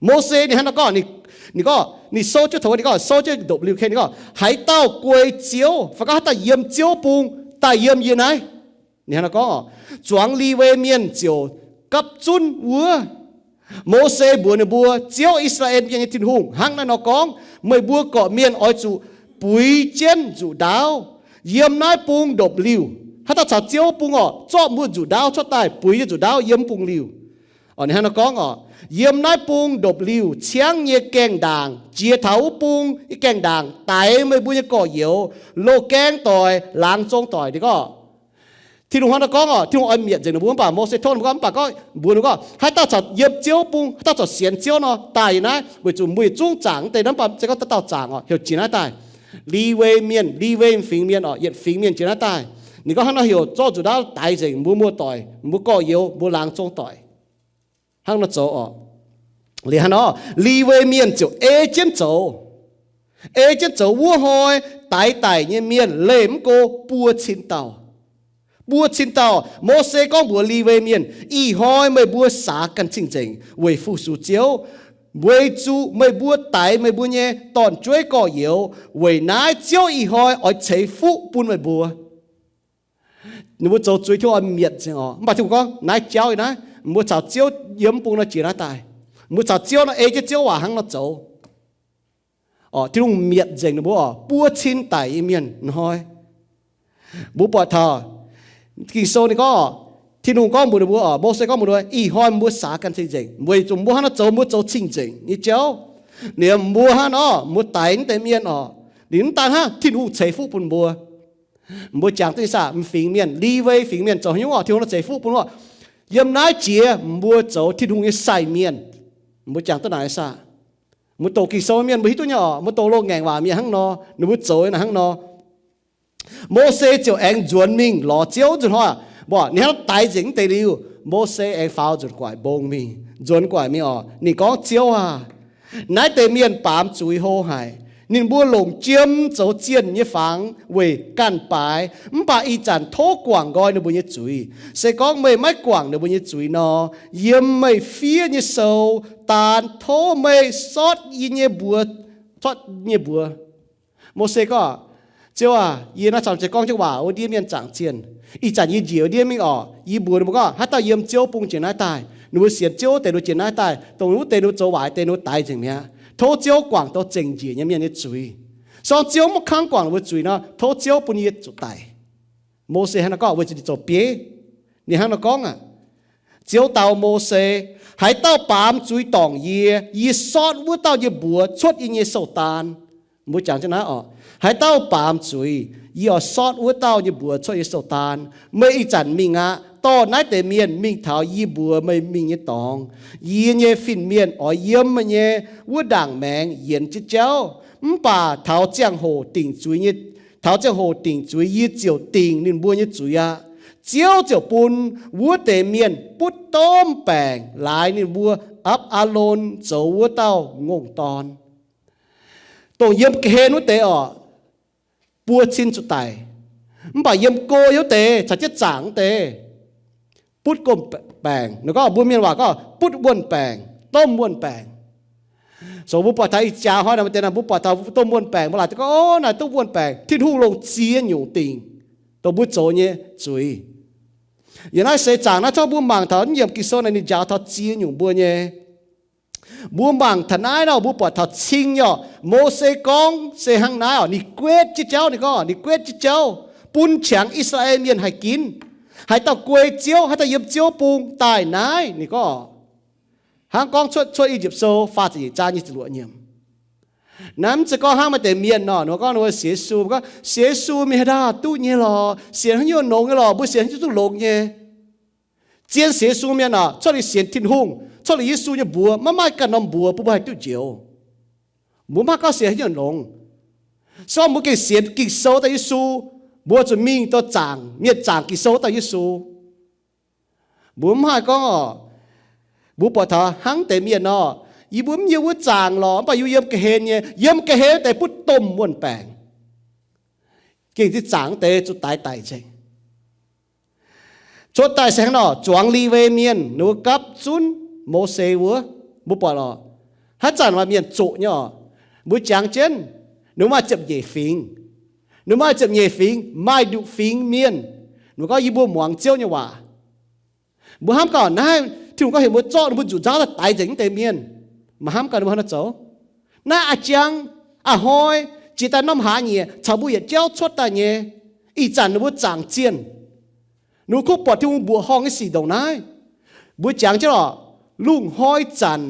Mose ninh hnangv nor gorngv, ninh gorngv ninh souv jienv taux wuov, ninh gorngv souv jienv ndopv-liuh ga'hlen, ninh gorngv, Haaix dauh guei Ziouv, fai gorngv haaix dauh yiem Ziouv bung daaih yiem yie naaiv, ninh hnangv nor gorngv oc, zuangx Liwe Mienh ziouc gapv zunv wuov. Mose mbuox ninh mbuo, Ziouv, I^saa^laa^en Mienh nyei Tin-Hungh, hnangv naaiv nor gorngv, Meih mbuo gorqv-mienh oix zuqc buix jienv nzuqc ndaauv yiem naaiv bung ndopv-liuh. Haaix dauh caux Ziouv bung oc, zorqv mbuo nzuqc ndaauv cuotv daaih, buix nyei nzuqc ndaauv yiem bung liuh. Ninh hnangv nor gorngv oc, Yiem naaiv bung ndopv-liuh ciangv nyei gaengh ndaangc, jiex taux wuov bung nyei gaengh ndaangc daix meih mbuo nyei gorx-youz, loz-gaeng doic, laangz zong doic. Ninh gorngv, Tin-Hungh hnangv nor gorngv oc, Tin-Hungh oix mietc nzengc ninh mbuo. Mv baac Mose tov ninh mbuo gorngv, mv baac gorngv mbuox ninh gorngv, Haaix dauh caux yiem Ziouv bung, haaix dauh caux sienx Ziouv nor, daaih yiem naaiv, weic zuqc mbuo yietc zungv zaangc deix nor. Mv baac se gorngv dauh dauh zaangc oc, heuc jiex naaiv daaih. Liwe Mienh, Liwe fingx mienh oc, yietc fingx mienh jiex naaiv daaih. Ninh gorngv hnangv nor heuc zorqv nzuqc ndaauv daix nzengc mbuo muoz-doic, mbuo gorx-youz, mbuo laangz zong doic. Hnangv nor zoux oc. Liuz hnangv nor, Liwe Mienh ziouc ei jienv zoux. Ei jienv zoux wuov hnoi daix daic nyei mienh leih mv go buo cin dauh. Buo cin dauh. Mose gorngv mbuox Liwe Mienh, Ih hnoi meih mbuo saax ganh cing-nzengc weic fu-sux Ziouv, weic zuqc meih mbuo daix meih mbuo nyei dorn-jueiv gorx-youz. Weic naaiv Ziouv ih hnoi oix ceix fuqv bun meih mbuo. Ninh mbuo zoux zuiz, Tin-Hungh oix mietc nzengc oc. Mv baac Tin-Hungh gorngv, Naaiv jauv ih naaiv, mbuo caux Ziouv yiem bung nor jiex naaiv daaih. Mbuo caux Ziouv nor ei jienv Ziouv waac hnangv nor zoux. Oc, Tin-Hungh mietc nzengc ninh mbuo oc, buo cin daic nyei mienh hnoi. Mbuo buatc taux Ging-Sou ninh gorngv, Tin-Hungh gorngv mbuox ninh mbuo oc, Mose gorngv mbuox ninh mbuo, Ih hnoi mbuo saax ganh cing-nzengc. Weic zuqc mbuo hnangv nor zoux, mbuo zoux cing-nzengc nyei jauv. Liuz mbuo hnangv nor, mbuo daix naaiv deix mienh oc. Liuz mv daan hnangv, Tin-Hungh ceix fuqv bun mbuo. Mbuo jangx duqv nyei saah, m'fingx mienh, Liwe fingx mienh zoux haaix nyungc oc, Tin-Hungh ceix fuqv bun oc. Yiem naaiv jiex mbuo zoux Tin-Hungh nyei sai mienh. Mbuo jangx duqv naaic saah? Mbuo doqc Ging-Sou mienh mbuo hiuv duqv nyei oc, mbuo doqc loz-ngaengc waac mienh hnangv nor, ninh mbuo zoux naaic hnangv nor. Mose ziouc aengx nzuonx mingh lorz Ziouv. Nzunc hnoi, mbuo ninh hnangv daix nzengc mv deix liuz, Mose aengx faaux nzunc guaaic mbong mingh, nzuonx guaaic mingh oc. Ninh gorngv, Ziouv aah! Naaiv deix mienh baamz zuiz hlo haic. Ninh mbuo longc jiem zoux zienh nyei fangx weic ganh baaix. Mv baac ih zanc tov guangc nqoi ninh mbuo nyei zuiz. Se gorngv meih maiv guangc ninh mbuo nyei zuiz nor, yiem meih fiev nyei sou daan tov meih sortv yie nyei mbuox, sortv nyei mbuox. Mose gorngv, Ziouv aah! Yie naaiv camv zeiz gorngv jienv waac wuov ndiev mienh zaangc zienh. Ih zanc yie njiec wuov ndiev mingh oc, yie mbuox ninh mbuo gorngv, haaix dauh yiem Ziouv bung jiex naaiv daaih, ninh mbuo sienx Ziouv wuov deix ninh mbuo jiex naaiv daaih, dongh wuov deix ninh mbuo zoux waaic deix ninh mbuo daix nzengc mi'aqv. Tov Ziouv guangc dongh zengc njiec nyei mienh nyei zuiz. Se gorngv Ziouv maiv kangv guangc ninh mbuo zuiz nor, tov Ziouv bun yie zuqc daic. Mose hnangv naaiv gorngv weic zuqc ninh zoux bieiv. Ninh hnangv naaiv gorngv aqv. Ziouv dau Mose, Haaix dauh baamz zuiz dorngc yie, yie sortv wuov dauh nyei mbuox cuotv yie nyei sou-daan. Mbuo jangx jienv naaiv oc. Haaix dauh baamz zuiz, yie oix sortv wuov dauh nyei mbuox cuotv yie sou-daan. Meih ih zanc mingh aqv. Dorh naaiv deix mienh mingh taux yie mbuox meih mingh nyei dorngx. Yie nyei fin-mienh oix yiem meih nyei wuov ndaangc maengx yienx jienv jauv. Mv baac taux ziangh hoc dingc zuiz nyei, taux ziangh hoc dingc zuiz yie ziouc dingc ninh mbuo nyei zuiz aqv. Ziouv ziouc bun wuov deix mienh butv domh baengc laaix ninh mbuo apv Aalon zoux wuov dauh ngongh dorn. Dongh yiem ga'hlen wuov deix oc, buo cin zuqc daic. Mv baac yiem go wuov deix caux jienv zaangc wuov deix, butv gomh baengc. Ninh gorngv mbuo mienh waac gorngv butv wuonh baengc, domh wuonh baengc. So mbuo buatc taux ih jaax hnoi naaic, maaih deix naaic mbuo buatc taux domh wuonh baengc, mbuo laaic gorngv, o, naaic domh wuonh baengc, Tin-Hungh longc ziex nyungc dingc dongh mbuo zoux nyei zuiz. Yiem naaiv seix zaangc naaiv, zorqv mbuo mangc taux naaiv yiemc Ging-Sou naaic, ninh njaaux taux ziex nyungc mbuo nyei. Mbuo mangc taux naaiv nor, mbuo buatc taux cing nyei orqc. Mose gorngv se hnangv naaiv orqc, ninh guetv jienv jauv, ninh gorngv ninh guetv jienv jauv bun qangx I^saa^laa^en Mienh haih ginv, haaix dauh guei Ziouv, haaix dauh yiem Ziouv bung daaih naaiv, ninh gorngv. Hnangv gorngv cuotv, cuotv I^yipv Sou faah ziepc nyeic zaang nyic ziepc luoqc nyei. Naaiv mv zeiz gorngv hnangv maaih deix mienh nor, ninh gorngv ninh mbuo sienx Yesu, gorngv sienx Yesu mienh haaix dauh duqv nyei lorqc, sienx haaix nyungc longx nyei lorqc, mbuo sienx haaix nyungc duqv longx nyei. Zien sienx Yesu mienh orqc, cuotv liuz sienx Tin-Hungh, cuotv liuz Yesu nyei mbuox, maiv maaih ganh norm mbuox bun mbuo haih duqv njoux. Mbuo maiv gorngv sienx haaix nyungc longx. Se gorngv mbuo gengh sienx Ging-Sou dauh Yesu, mbuo zuqc mingh dorh zaangc, mienh zaangc Ging-Sou dauh Yesu. Mbuo mv haih gorngv orqc, mbuo buatc taux hnangv deix mienh nor, yie mbuo mv yiem wuov zaangc lorqc, mv baac yie mbuo yiem ga'hlen nyei, yiem ga'hlen deix butv domh wuonh baengc. Gengh zinh zaangc deix zuqc daix daic nzengc. Cuotv daaih se hnangv nor, zuangx Liwe Mienh ninh mbuo gapv zunv Mose wuov, mbuo buatc lorqc, haaix zanc maaih mienh zoqc nyei orqc, mbuo jangx jienv, ninh mbuo maaih ziepc nyeic fingx. Ninh mbuo maaih ziepc nyeic fingx, maaih nduqc fingx mienh, ninh mbuo gorngv yie mbuo muangx Ziouv nyei waac. Mbuo hnamv gaax naaiv, Tin-Hungh gorngv heuc mbuo zorqv ninh mbuo nzuqc nzauv daaih daix nzengc mv deix mienh. Mbuo hnamv gaax ninh mbuo haaix nor zoux. Naaiv a'jang, a'hnoi, jiex daaih norm hlaax nyieqc caux mbuo yietc jauv cuotv daaih nyei. Ih zanc ninh mbuo zaangc zienh, ninh mbuo kuv buatc Tin-Hungh mbuoqc horngh nyei sic ndongc naaiv. Mbuo jangx jienv lorqc, lungh hnoi zanc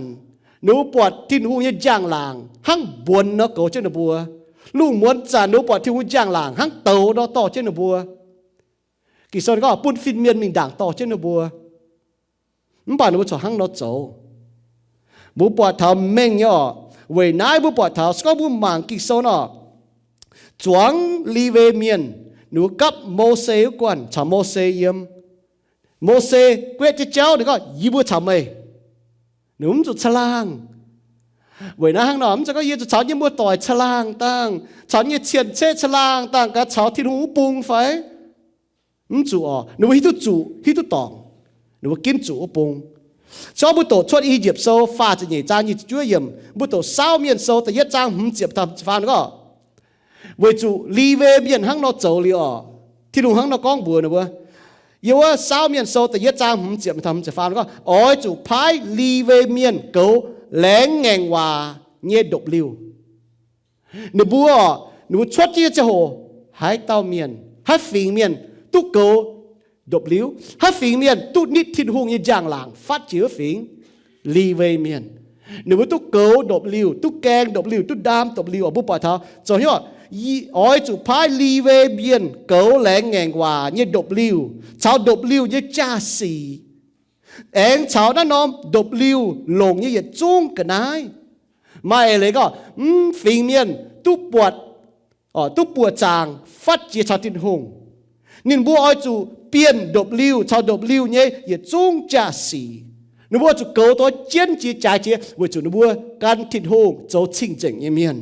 ninh mbuo buatc Tin-Hungh nyei njang-laangc hnangv mbuonx nor goux jienv ninh mbuo. Lungh muonz zanc ninh mbuo buatc Tin-Hungh njang-laangc hnangv douz nor dorh jienv ninh mbuo. Ging-Sou gorngv bun fin-mienh mingh ndaangc dorh jienv ninh mbuo. Mv baac ninh mbuo corc hnangv nor zoux. Mbuo buatc taux mengh nyei orqc. Weic naaiv mbuo buatc taux se gorngv mbuo mangc Ging-Sou nor, zuangx Liwe Mienh ninh mbuo gapv Mose wuov guanh caux Mose yiem. Mose guetv jienv jauv ninh gorngv, yie mbuo caux meih, ninh mbuo mv zuqc caangh laangh. Weic naaiv hnangv nor, mv zeiz gorngv yie zuqc caux nyei muoz-doic caangh laangh dangh, caux nyei cien-ceqv caangh laangh dangh gaax caux Tin-Hungh wuov bung fai? Mv zuqc orqc. Ninh mbuo hiuv duqv zuqc, hiuv duqv dorngc. Ninh mbuo ginv zuqc wuov bung. Se gorngv mbuo doqc Cuotv I^yipv Sou faah ziepc nyeic zaang nyic ziepc juov yiemc, mbuo doqc Saauv Mienh Sou da'yietv zaang hmz ziepc taux ziepc faam gorngv, weic zuqc Liwe Mienh hnangv nor zoux liuz orqc, Tin-Hungh hnangv nor gorngv mbuox ninh mbuo. Yiem wuov Saauv Mienh Sou da'yietv zaang hmz ziepc taux hmz ziepc faam gorngv, oix zuqc paaiv Liwe Mienh goux laengz ngaengc waac nyei ndopv-liuh. Ninh mbuo, ninh mbuo cuotv jienv nyei ziangh hoc, haaix dauh mienh, haaix fingx mienh duqv goux ndopv-liuh, haaix fingx mienh duqv nitv Tin-Hungh nyei njang-laangc fatv jiex wuov fingx, Liwe Mienh. Ninh mbuo duqv goux ndopv-liuh, duqv gaeng ndopv-liuh, duqv ndaam ndopv-liuh. Mbuo buatc taux zoux hnyouv, oix zuqc paaiv Liwe Mienh goux laengz ngaengc waac nyei ndopv-liuh caux ndopv-liuh nyei jaa-sic, aengx caux naaiv norm ndopv-liuh longc nyei yietc zungv ga'naaiv. Maaih eix leiz gorngv, mv fingx mienh duqv buatc, duqv buoqc zaangc fatv jiex caux Tin-Hungh, ninh mbuo oix zuqc bienh ndopv-liuh caux ndopv-liuh nyei yietc zungv jaa-sic. Ninh mbuo oix zuqc goux dongh jienv jiex jaaix jiex weic zuqc ninh mbuo gan Tin-Hungh zoux cing-nzengc nyei mienh.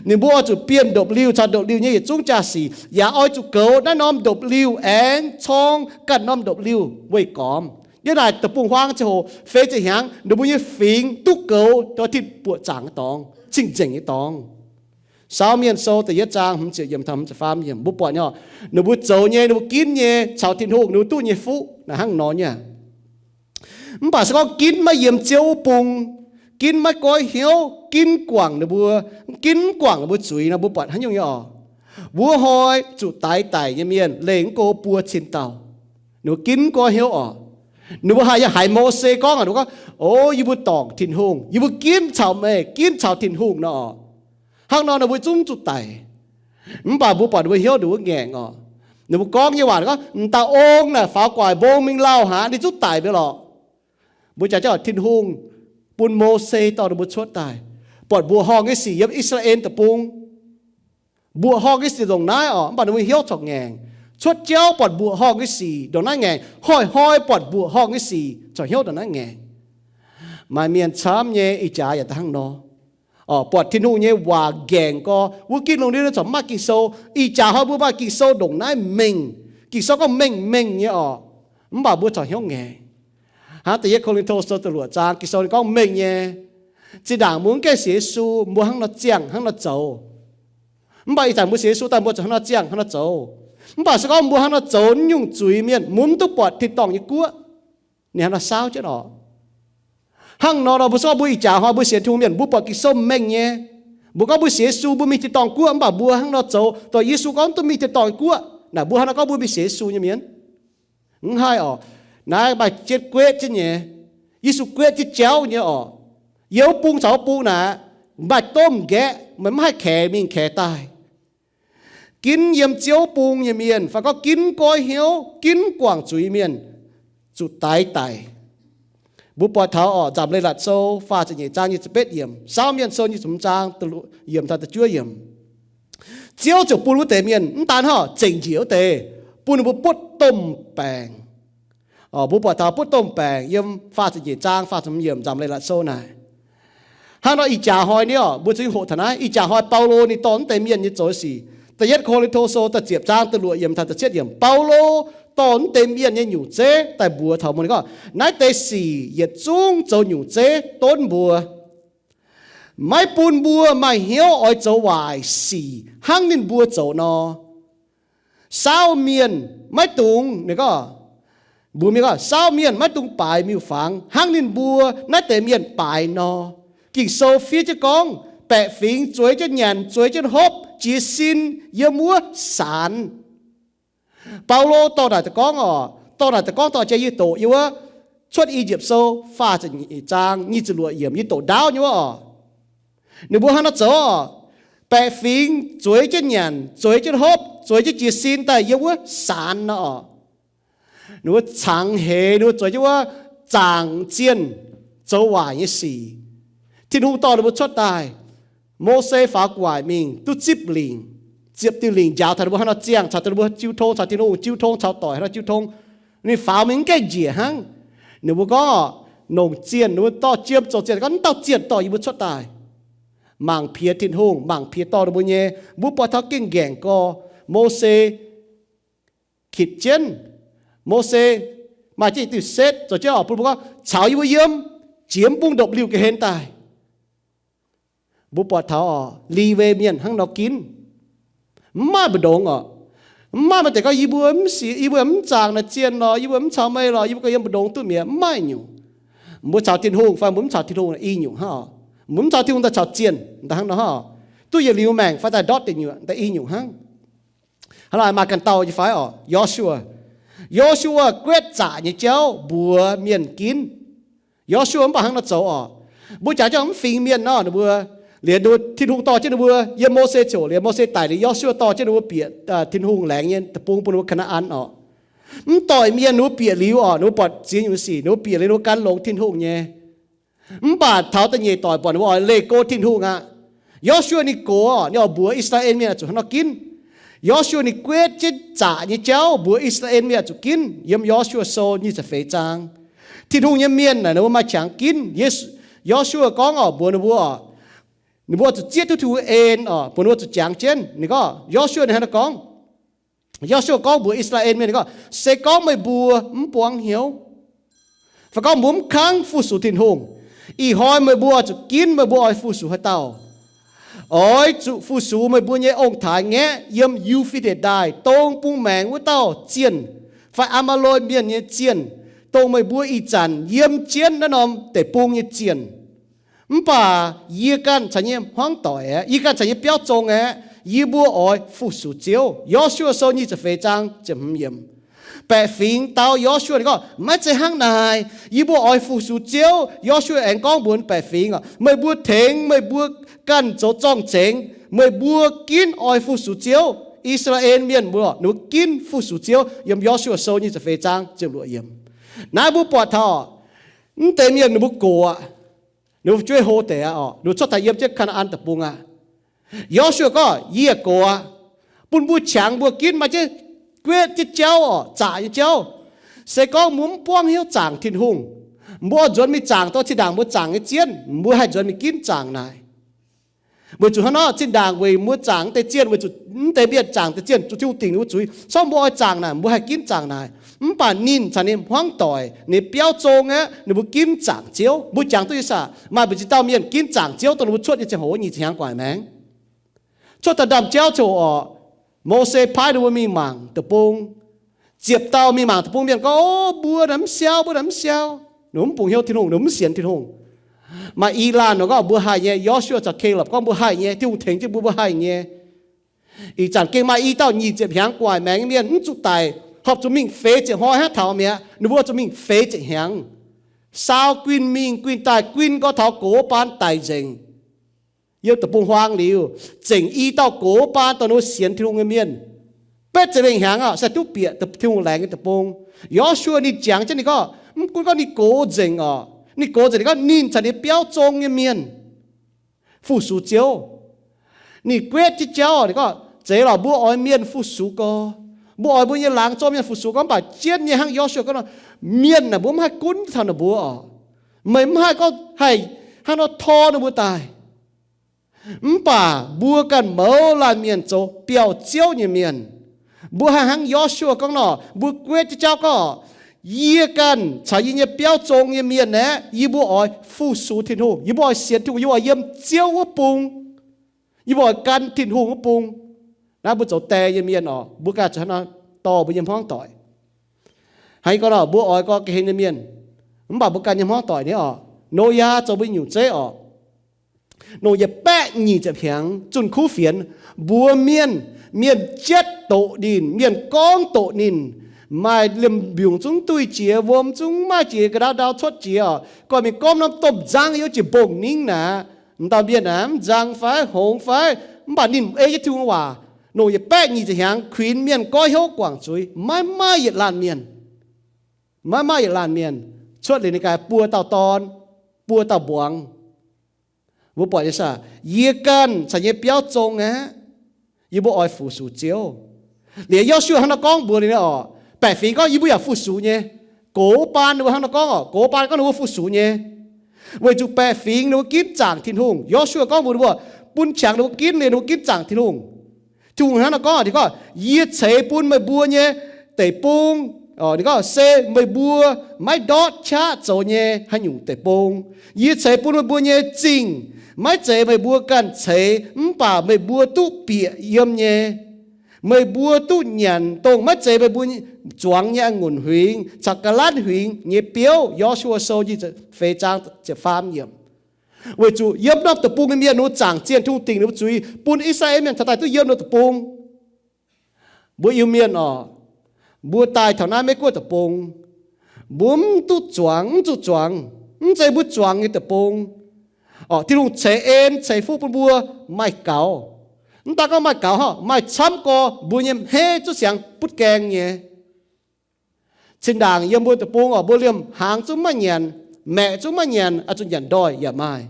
Ninh mbuo oix zuqc bienh ndopv-liuh caux ndopv-liuh nyei yietc zungv jaa-sic, yaac oix zuqc goux naaiv norm ndopv-liuh aengx corng ganh norm ndopv-liuh weih gormx. Yiem naaic deic-bung-huaang ziangh hoc feix ziepc hnyangx ninh mbuo nyei fingx duqv goux dongh Tin-Hungh buoqc zaangc nyei dorngx, cing-nzengc nyei dorngx. Saauv Mienh Sou da'yietv zaang hmz ziepc yiemc taux hmz ziepc faam yiemc, mbuo buatc nyei, ninh mbuo zoux nyei, ninh mbuo ginv nyei caux Tin-Hungh, ninh mbuo duqv nyei fuqv naaic hnangv nor nyei. Mv baac se gorngv ginv maiv yiem Ziouv wuov bung, ginv maiv goiv hnyouv, ginv guangc ninh mbuo, ginv mv guangc ninh mbuo zuiz nor, mbuo buatc haaix nyungc nyei orqc? Wuov hnoi zuqc daix daic nyei mienh leih mv go buo cin dauh. Ninh mbuo ginv mv goiv hnyouv orqc? Ninh mbuo haiz, yaac haiz Mose gorngv, ninh mbuo gorngv, o, yie mbuo dorngc Tin-Hungh, yie mbuo ginv caux meih, ginv caux Tin-Hungh nor orqc. Hnangv nor ninh mbuo zungv zuqc daic. Mv baac mbuo buatc ninh mbuo hnyouv ninh mbuo ngaengc orqc. Ninh mbuo gorngv nyei waac gorngv, m'daaih ong naaic faaux guaic mbong mingh lauh hnangv, ninh zungv daic mi'aqv lorqc. Mbuo jangx jienv Tin-Hungh bun Mose dorh ninh mbuo cuotv daaih, buatc mbuoqc horngh nyei sic yiem I^saa^laa^en Deic-Bung. Mbuoqc horngh nyei sic ndongc naaiv orqc, mv baac ninh mbuo hnyouv corc ngaengc. Cuotv jauv buatc mbuoqc horngh nyei sic ndongc naaiv ngaengc, hnoi-hnoi buatc mbuoqc horngh nyei sic corc hnyouv ndongc naaiv ngaengc. Maaih mienh camv nyei ih jaax yaac da'hnangv nor. Orqc, buatc Tin-Hungh nyei waac ngaengc gorx, wuov ginv lungh ndiev corc maiv maaih Ging-Sou. Ih jaax hnoi mbuo maaih Ging-Sou ndongc naaiv mengh. Ging-Sou gorngv mengh mengh nyei orqc. Mv baac mbuo corc hnyouv ngaengc. Hnangv da'yietv Ko^lin^to sou da'luoqc zaang Ging-Sou ninh gorngv mengh nyei, zinh ndaangc mbuo mv gaengh sienx Yesu, mbuo hnangv nor ziangh, hnangv nor zoux. Mv baac ih zanc mbuo sienx Yesu daaih mbuo zuqc hnangv nor ziangh, hnangv nor zoux. Mv baac se gorngv mbuo hnangv nor zoux nyungc zuiz mienh, mbuo mv duqv buatc tin-dorngh nyei guoqv. Ninh hnangv nor saauv jienv oc. Hnangv nor nor mbuo se gorngv mbuo ih jaax hnoi mbuo sienx Tin-Hungh mienh, mbuo buatc Ging-Sou mengh nyei. Mbuo gorngv mbuo sienx Yesu mbuo mingh tin-dorngh guoqv, mv baac mbuo hnangv nor zoux dongh Yesu gorngv duqv mingh tin-dorngh guoqv naaic, mbuo hnangv nor gorngv mbuo mingh sienx Yesu nyei mienh? Mv haih oc. Naaiv maaih jienv guetv jienv nyei. Yesu guetv jienv jauv nyei oc. Yiem wuov bung caux wuov bung naaic, maaih domh nqaeqv, meih mv haih kaex mingh kaex daaih. Ginv yiem Ziouv bung nyei mienh, fai gorngv ginv goiv hnyouv, ginv guangc zuiz mienh, zuqc daix daic. Mbuo buatc taux oc, Nzamc Leiz-Latc Sou faah ziepc nyeic zaang nyic ziepc betv yiemc, Saauv Mienh Sou nyic ziepc hmz zaang yiemc taux da'juov yiemc. Ziouv ziouc bun wuov deix mienh mv daan hnangv zengc njiec wuov deix, bun ninh mbuo butv domh baengc. Mbuo buatc taux butv domh baengc yiem faah ziepc nyeic zaang faah ziepc hmz yiemc Nzamc Leiz-Latc Sou naaic. Hnangv nor ih jaax hnoi ni oc, mbuo zuqc hoqc taux naaiv. Ih jaax hnoi Baulo ninh dorh wuov deix mienh nyei zoux sic. Da'yietv Ko^lin^to Sou da'ziepc zaang da'luoqc yiemc taux da'cietv yiemc, Baulo dorh wuov deix mienh nyei nyungc zeiv daaih mbuox taux mbuo, ninh gorngv, naaiv deix sic yietc zungv zoux nyungc zeiv donv mbuo, maiv bun mbuo maaih hnyouv oix zoux waaic sic hnangv ninh mbuo zoux nor. Saauv mienh maiv dungx, ninh gorngv, mbuox mienh gorngv, saauv mienh maiv dungx baaix miuc-fangx hnangv ninh mbuo naaiv deix mienh baaix nor. Ging-Sou fiev jienv gorngv, baeqc fingx zueiz jienv nyanc, zueiz jienv hopv, jiez sin yiem wuov saanx. Baulo dorh naaic daaih gorngv oc, dorh naaic daaih gorngv dorh jiex yie doqc yie wuov Cuotv I^yipv Sou faah ziepc nyeic zaang nyic ziepc luoqc yiemc, yie doqc ndaauv nyei wuov oc. Ninh mbuo hnangv nor zoux oc. Baeqc fingx zueiz jienv nyanc, zueiz jienv hopv, zueiz jienv jiez sin daaih yiem wuov saanx nor oc. Ninh mbuo cangx heix, ninh mbuo zueiz jienv wuov zaangc zienh, zoux waaic nyei sic. Tin-Hungh dorh ninh mbuo cuotv daaih, Mose faaux gu'nguaaic mingh duqv zipv lingc, ziepc diuh lingc njaaux taux ninh mbuo hnangv nor ziangh, caux ninh mbuo jiu tong caux Tin-Hungh, jiu tong caux doic hnangv nor jiu tong. Ninh faaux mingh mv gaengh njiec hnangv. Ninh mbuo gorngv, nongc zienh, ninh mbuo dorh jiem zoux zienh, gorngv wuov dauh zienh dorh yie mbuo cuotv daaih. Mangc piex Tin-Hungh, mangc piex dorh ninh mbuo nyei. Mbuo buatc taux gengh nqaengc gorx, Mose kitc jienv, Mose maaih jienv diuh setv zoux jienv oc, bun mbuo gorngv caux yie mbuo yiem, jiex mv bung ndopv-liuh ga'hlen daaih. Mbuo buatc taux oc, Liwe mienh hnangv nor ginv. Mv maaih mbu'ndongx oc. Mv maaih maaih deix gorngv yie mbuo mv sienx, yie mbuo mv zaangc naaiv zienh lorqc, yie mbuo mv caux meih lorqc, yie mbuo gauh yiem mbu'ndongx duqv mi'aqv. Mv maaih nyungc. Mbuo caux Tin-Hungh fai mbuo mv caux Tin-Hungh i nyungc hnangv oc. Mbuo mv caux Tin-Hungh daaih caux zienh daaih hnangv nor hnangv oc. Duqv yietc liuz maengc fai daaih ndortv deic nyuoqc daaih i nyungc hnangv. Hnangv naaic maaih ganh dauh nyei fai oc, Yo^su^waa. Yo^su^waa guetv zaqc nyei jauv mbuox mienh ginv. Yo^su^waa mv baac hnangv nor zoux oc. Mbuo jaax jauv mv fingx mienh nor, ninh mbuo liuz Tin-Hungh dorh jienv ninh mbuo yiem Mose ziouc liuz Mose daic liuz, Yo^su^waa dorh jienv ninh mbuo bieqc Tin-Hungh laengz nyei deic-bung bun ninh mbuo Kaa^naa^an oc. Mv doic mienh ninh mbuo bieqc liuz oc, ninh mbuo buatc ziex nyungc sic, ninh mbuo bieqc liuz ninh mbuo gan longx Tin-Hungh nyei. Mv baac taux da'nyeic doic buatc ninh mbuo oix leih go Tin-Hungh aqv. Yo^su^waa ninh gox oc, ninh oix mbuox I^saa^laa^en mienh oix zuqc hnangv nor ginv. Yo^su^waa ninh guetv jienv zaqc nyei jauv mbuox I^saa^laa^en mienh oix zuqc ginv. Yiem Yo^su^waa Sou nyic ziepc feix zaang, Tin-Hungh nyei mienh naaic ninh mbuo maaih qangx ginv. Yesu, Yo^su^waa gorngv oc, mbuox ninh mbuo oc, ninh mbuo zuqc zieqv duqv Tin-Hungh en oc, mbuox ninh mbuo zuqc jangx jienv. Ninh gorngv, Yo^su^waa ninh hnangv naaiv gorngv, Yo^su^waa gorngv mbuox I^saa^laa^en mienh, ninh gorngv, se gorngv meih mbuo mv buangv hnyouv, fai gorngv mbuo mv kangv fu-sux Tin-Hungh, ih hnoi meih mbuo zuqc ginv meih mbuo oix fu-sux haaix dauh. Oix zuqc fu-sux meih mbuo nyei ong-taaix-ngaeqv yiem Yu^fe^tet Ndaaih dong bung maengx wuov dauh zienh, fai Aa^maa^lo mienh nyei zienh, dongh meih mbuo ih zanc yiem jienv naaiv norm deic-bung nyei zienh. Mv baac yie ganh caux nyei hmuangv doic aeqv, yie ganh caux nyei biauv zong aeqv, yie mbuo oix fu-sux Ziouv. Yo^su^waa Sou nyic ziepc feix zaang ziepc hmz yiemc. Baeqc fingx dau Yo^su^waa, ninh gorngv, maiv zeiz hnangv naaic. Yie mbuo oix fu-sux Ziouv. Yo^su^waa aengx gorngv mbuox baeqc fingx, meih mbuo tengx meih mbuo ganh zoux zorng-zengx, meih mbuo ginv oix fu-sux Ziouv. I^saa^laa^en mienh mbuo ninh mbuo ginv fu-sux Ziouv. Yiem Yo^su^waa Sou nyic ziepc feix zaang ziepc luoqc yiemc. Naaiv mbuo buatc taux mv deix mienh ninh mbuo gox aqv. Ninh mbuo fu'jueiv hlo deix aqv oc. Ninh mbuo cuotv taux yiem jienv Kaa^naa^an Deic-Bung aqv. Yo^su^waa gorngv, yie gox aqv. Bun mbuo qangx mbuo ginv maaih jienv guetv jienv jauv oc, zaqc nyei jauv. Se gorngv mbuo mv buangv hnyouv zaangc Tin-Hungh, mbuo oix nzuonx mingh zaangc dorh zinh ndaangc mbuo zaangc nyei zienh, mbuo haih nzuonx mingh ginv zaangc naaic. Weic zuqc hnangv nor, zinh ndaangc weic mbuo zaangc deix zienh, weic zuqc mv deix mienh zaangc deix zienh zuqc Tin-Hungh dingc ninh mbuo zuiz, se gorngv mbuo oix zaangc naaic, mbuo haih ginv zaangc naaic. Mv baac ninh caux ninh hmuangv doic, ninh biauv zong aqv, ninh mbuo ginv zaangc Ziouv. Mbuo jangx duqv nyei saah? Maaih mbu'ziex dauh mienh ginv zaangc Ziouv dongh ninh mbuo cuotv nyei ziangh hoc nyic ziepc hnyangx gu'nguaaic maengx. Cuotv daaih ndaamv-jauv ziangh hoc orqc, Mose paaiv ninh mbuo mingh mangc deic-bung. Ziepc dauh mingh mangc deic-bung mienh gorngv, O, mbuo naaic mv siau, mbuo naaic mv siau. Ninh mbuo mv bungx hnyouv Tin-Hungh, ninh mbuo mv sienx Tin-Hungh. Maaih i laanh nor gorngv mbuo haih nyei, Yo^su^waa caux Kalopv gorngv mbuo haih nyei, Tin-Hungh tengx jienv mbuo, mbuo haih nyei. Ih zanc gengh maaih i dauh nyic ziepc hnyangx gu'nguaaic maengx nyei mienh mv zuqc daic, horpc zuqc mingh feix ziepc hnoi hnangv taux mi'aqv. Ninh mbuo zuqc mingh feix ziepc hnyangx. Saau guinh mingh guinh daaih guinh gorx taux gox baan daic nzengc. Yiem deic-bung huaang liuz, zengc i dauh gox baan dongh ninh mbuo sienx Tin-Hungh nyei mienh. Betv ziepc lengh hnyangx aqv, se duqv bieqc Tin-Hungh laengz nyei deic-bung. Yo^su^waa ninh jangx jienv ninh gorngv, mv gunv gorngv ninh gox nzengc orqc, ninh gox nzengc, ninh gorngv ninh caux ninh biauv zong nyei mienh fu-sux Ziouv. Ninh guetv jienv jauv, ninh gorngv, Zeiz lorqc, mbuo oix mienh fu-sux gorx. Mbuo oix mbuo nyei laangz zorqv mienh fu-sux gorx. Mv baac jienv nyei hnangv Yo^su^waa gorngv nor, mienh naaic mbuo mv haih gunv taux ninh mbuo orqc. Meih mv haih gorngv haih hnangv nor tor ninh mbuo daaih. Mv baac mbuo ganh mouz laanh mienh zoux biauv-ziouv nyei mienh, mbuo haih hnangv Yo^su^waa gorngv nor, mbuo guetv jienv jauv gorngv, Yie ganh caux yie nyei biauv zong nyei mienh aeqv, yie mbuo oix fu-sux Tin-Hungh, yie mbuo oix sienx Tin-Hungh, yie mbuo oix yiem Ziouv wuov bung. Yie mbuo oix gan Tin-Hungh wuov bung. Naaiv mbuo zoux die nyei mienh orqc, mbuo ganh zuqc hnangv nor dorh mbuo nyei hmuangv doic. Hnangv gorngv nor, mbuo oix gorngv ga'hlen nyei mienh, mv baac mbuo ganh nyei hmuangv doic nyei orqc. Noyaa zoux mbuo nyungc zeiv orqc. Nongc yietc baeqv nyic ziepc hnyangx zunh kuv fienx, mbuox mienh, mienh jatv doqc ninh, mienh gorngv doqc ninh. Maaih liemh mbiungc zungv duih jiex, wuom zungv maiv jiex, ga'ndau ndau cuotv jiex orqc. Gorngv mingh gormv norm domh nzangv yiem jiex mbong-ningv naaic, m'dauh mienh aeqv, mv nzang fai hngongx fai, mv baac ninh ei jienv Tin-Hungh waac. Nongc yietc baeqv nyic ziepc hnyangx kuinx mienh goiv hnyouv guangc zuiz, maiv maaih yietc laanh mienh, maiv maaih yietc laanh mienh cuotv liuz ninh gaax buo dauh dorn, buo dauh mbuangz. Mbuo buatc nyei saah? Yie ganh caux nyei biauv zong aqv. Yie mbuo oix fu-sux Ziouv. Liuz Yo^su^waa hnangv nor gorngv mbuox ninh orqc, baeqc fingx gorngv, Yie mbuo yaac fu-sux nyei. Gox baan ninh mbuo hnangv nor gorngv orqc, gox baan gorngv ninh mbuo fu-sux nyei. Weic zuqc baeqc fingx ninh mbuo ginv zaangc Tin-Hungh. Yo^su^waa gorngv mbuox ninh mbuo, bun qangx ninh mbuo ginv liuz ninh mbuo ginv zaangc Tin-Hungh. Tin-Hungh hnangv nor gorngv, ninh gorngv, Yie ceix bun meih mbuo nyei deic-bung, ninh gorngv, se meih mbuo maiv ndortv qaqv zoux nyei haaix nyungc deic-bung. Yie ceix bun meih mbuo nyei zingh maiv zeiz meih mbuo ganh ceix, mv baac meih mbuo duqv bieqc yiem nyei. Meih mbuo duqv nyanc dongh maiv zeiz meih mbuo zuangx nyei a'ngunc huingx caux ga'lanv huingx nyei biouv. Yo^su^waa Sou nyic ziepc feix zaang ziepc faam yiemc. Weic zuqc yiem norm deic-bung nyei mienh, ninh mbuo zaangc zienh, Tin-Hungh dingc ninh mbuo zuiz, bun I^saa^laa^en Mienh taux daaih duqv yiem norm deic-bung. Mbuo Iu-Mienh orqc, mbuo daaih taux naaiv Meiv-Guoqv deic-bung, mbuo mv duqv zuangx, mv zuqc zuangx, mv zeiz mbuo zuangx nyei deic-bung. Orqc, Tin-Hungh ceix en ceix fuqv bun mbuo maaih gaux. Mv daan gorngv maaih gaux hnangv, maaih camv gorx mbuo nyei hmeiv zungv siangx butv gaeng nyei. Zinh ndaangc yiem mbuo deic-bung orqc, mbuo liemh hnaangx zungv maiv nyanc, maeqc zungv maiv nyanc, oix zuqc nyanc ndoih yaac maaih.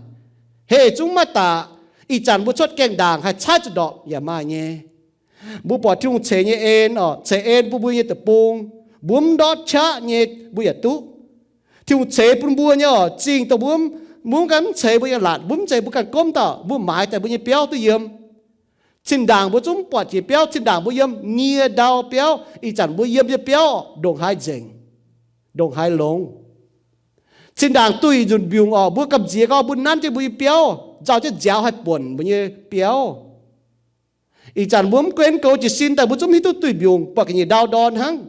Heh zungv maiv daqc, ih zanc mbuo cuotv gaengh ndaangc haih caaiv zuqc ndorpc yaac maaih nyei. Mbuo buatc Tin-Hungh ceix nyei en orqc, ceix en bun mbuo nyei deic-bung, mbuo mv ndortv qaqv nyei mbuo yaac duqv. Tin-Hungh ceix bun mbuo nyei orqc, zingh dongh mbuo mv, mbuo mv ganh mv ceix mbuo nyei laatc, mbuo mv zeiz mbuo ganh gomv dauh, mbuo maaiz daaih mbuo nyei biauv duqv yiem. Cin-ndaangc mbuo zungv mv buatc jiex biauv, cin-ndaangc mbuo yiem nie ndau biauv. Ih zanc mbuo yiem nyei biauv ndongc haaix nzengc, ndongc haaix longx. Cin-ndaangc duih nzunc mbiungc orqc, mbuo gamh nziex gorngv mbuo nanv jienv mbuo nyei biauv, nzauh jienv nziaaux haih buonc mbuo nyei biauv. Ih zanc mbuo mv gunv goux jiez sin daaih mbuo zungv mv hiuv duqv duih mbiungc, buatc ga'nyiec ndau ndorn hnangv.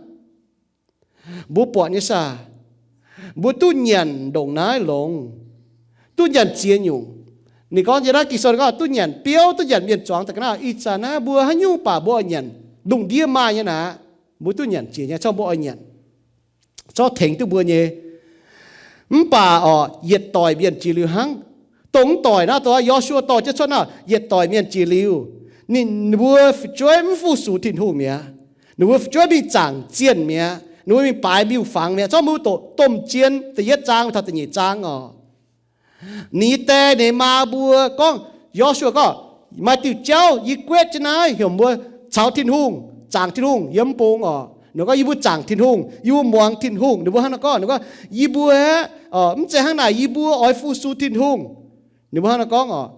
Mbuo buatc nyei saah? Mbuo duqv nyanc ndongc naaiv longx, duqv nyanc ziex nyungc. Ninh gorngv yiem naaiv Ging-Sou gorngv duqv nyanc biouv, duqv nyanc mienh zuangx daaih ga'naaiv. Ih zanc naaiv mbuo haaix nyungc baac mbuo oix nyanc lungh ndiev maaih nyei naaic. Mbuo duqv nyanc jiex nyei, corc mbuo oix nyanc, corc tengx duqv mbuo nyei. Mv baac orqc, yietc doic mienh jiex liuz hnangv. Dongh mv doic naaiv, dongh Yo^su^waa dorh jienv cuotv naaiv, yietc doic mienh jiex liuz, ninh mbuo fu'jueiv mv fu-sux Tin-Hungh mi'aqv. Ninh mbuo fu'jueiv mingh zaangc zienh mi'aqv. Ninh mbuo mingh baaix miuc-fangx mi'aqv. Corc mbuo doqc Domh Jien da'yietv zaang taux da'nyeic zaang orqc. Ninh nyei die ninh maa mbuo gorngv, Yo^su^waa gorngv, maaih diuh jauv yie guetv jienv naaiv heuc mbuo caux Tin-Hungh, zaangc Tin-Hungh yiem bung orqc. Ninh gorngv, yie mbuo zaangc Tin-Hungh, yie mbuo muangx Tin-Hungh. Ninh mbuo hnangv nor gorngv, ninh gorngv, yie mbuo aeqv, mv zeiz hnangv naaic, yie mbuo oix fu-sux Tin-Hungh. Ninh mbuo hnangv nor gorngv orqc.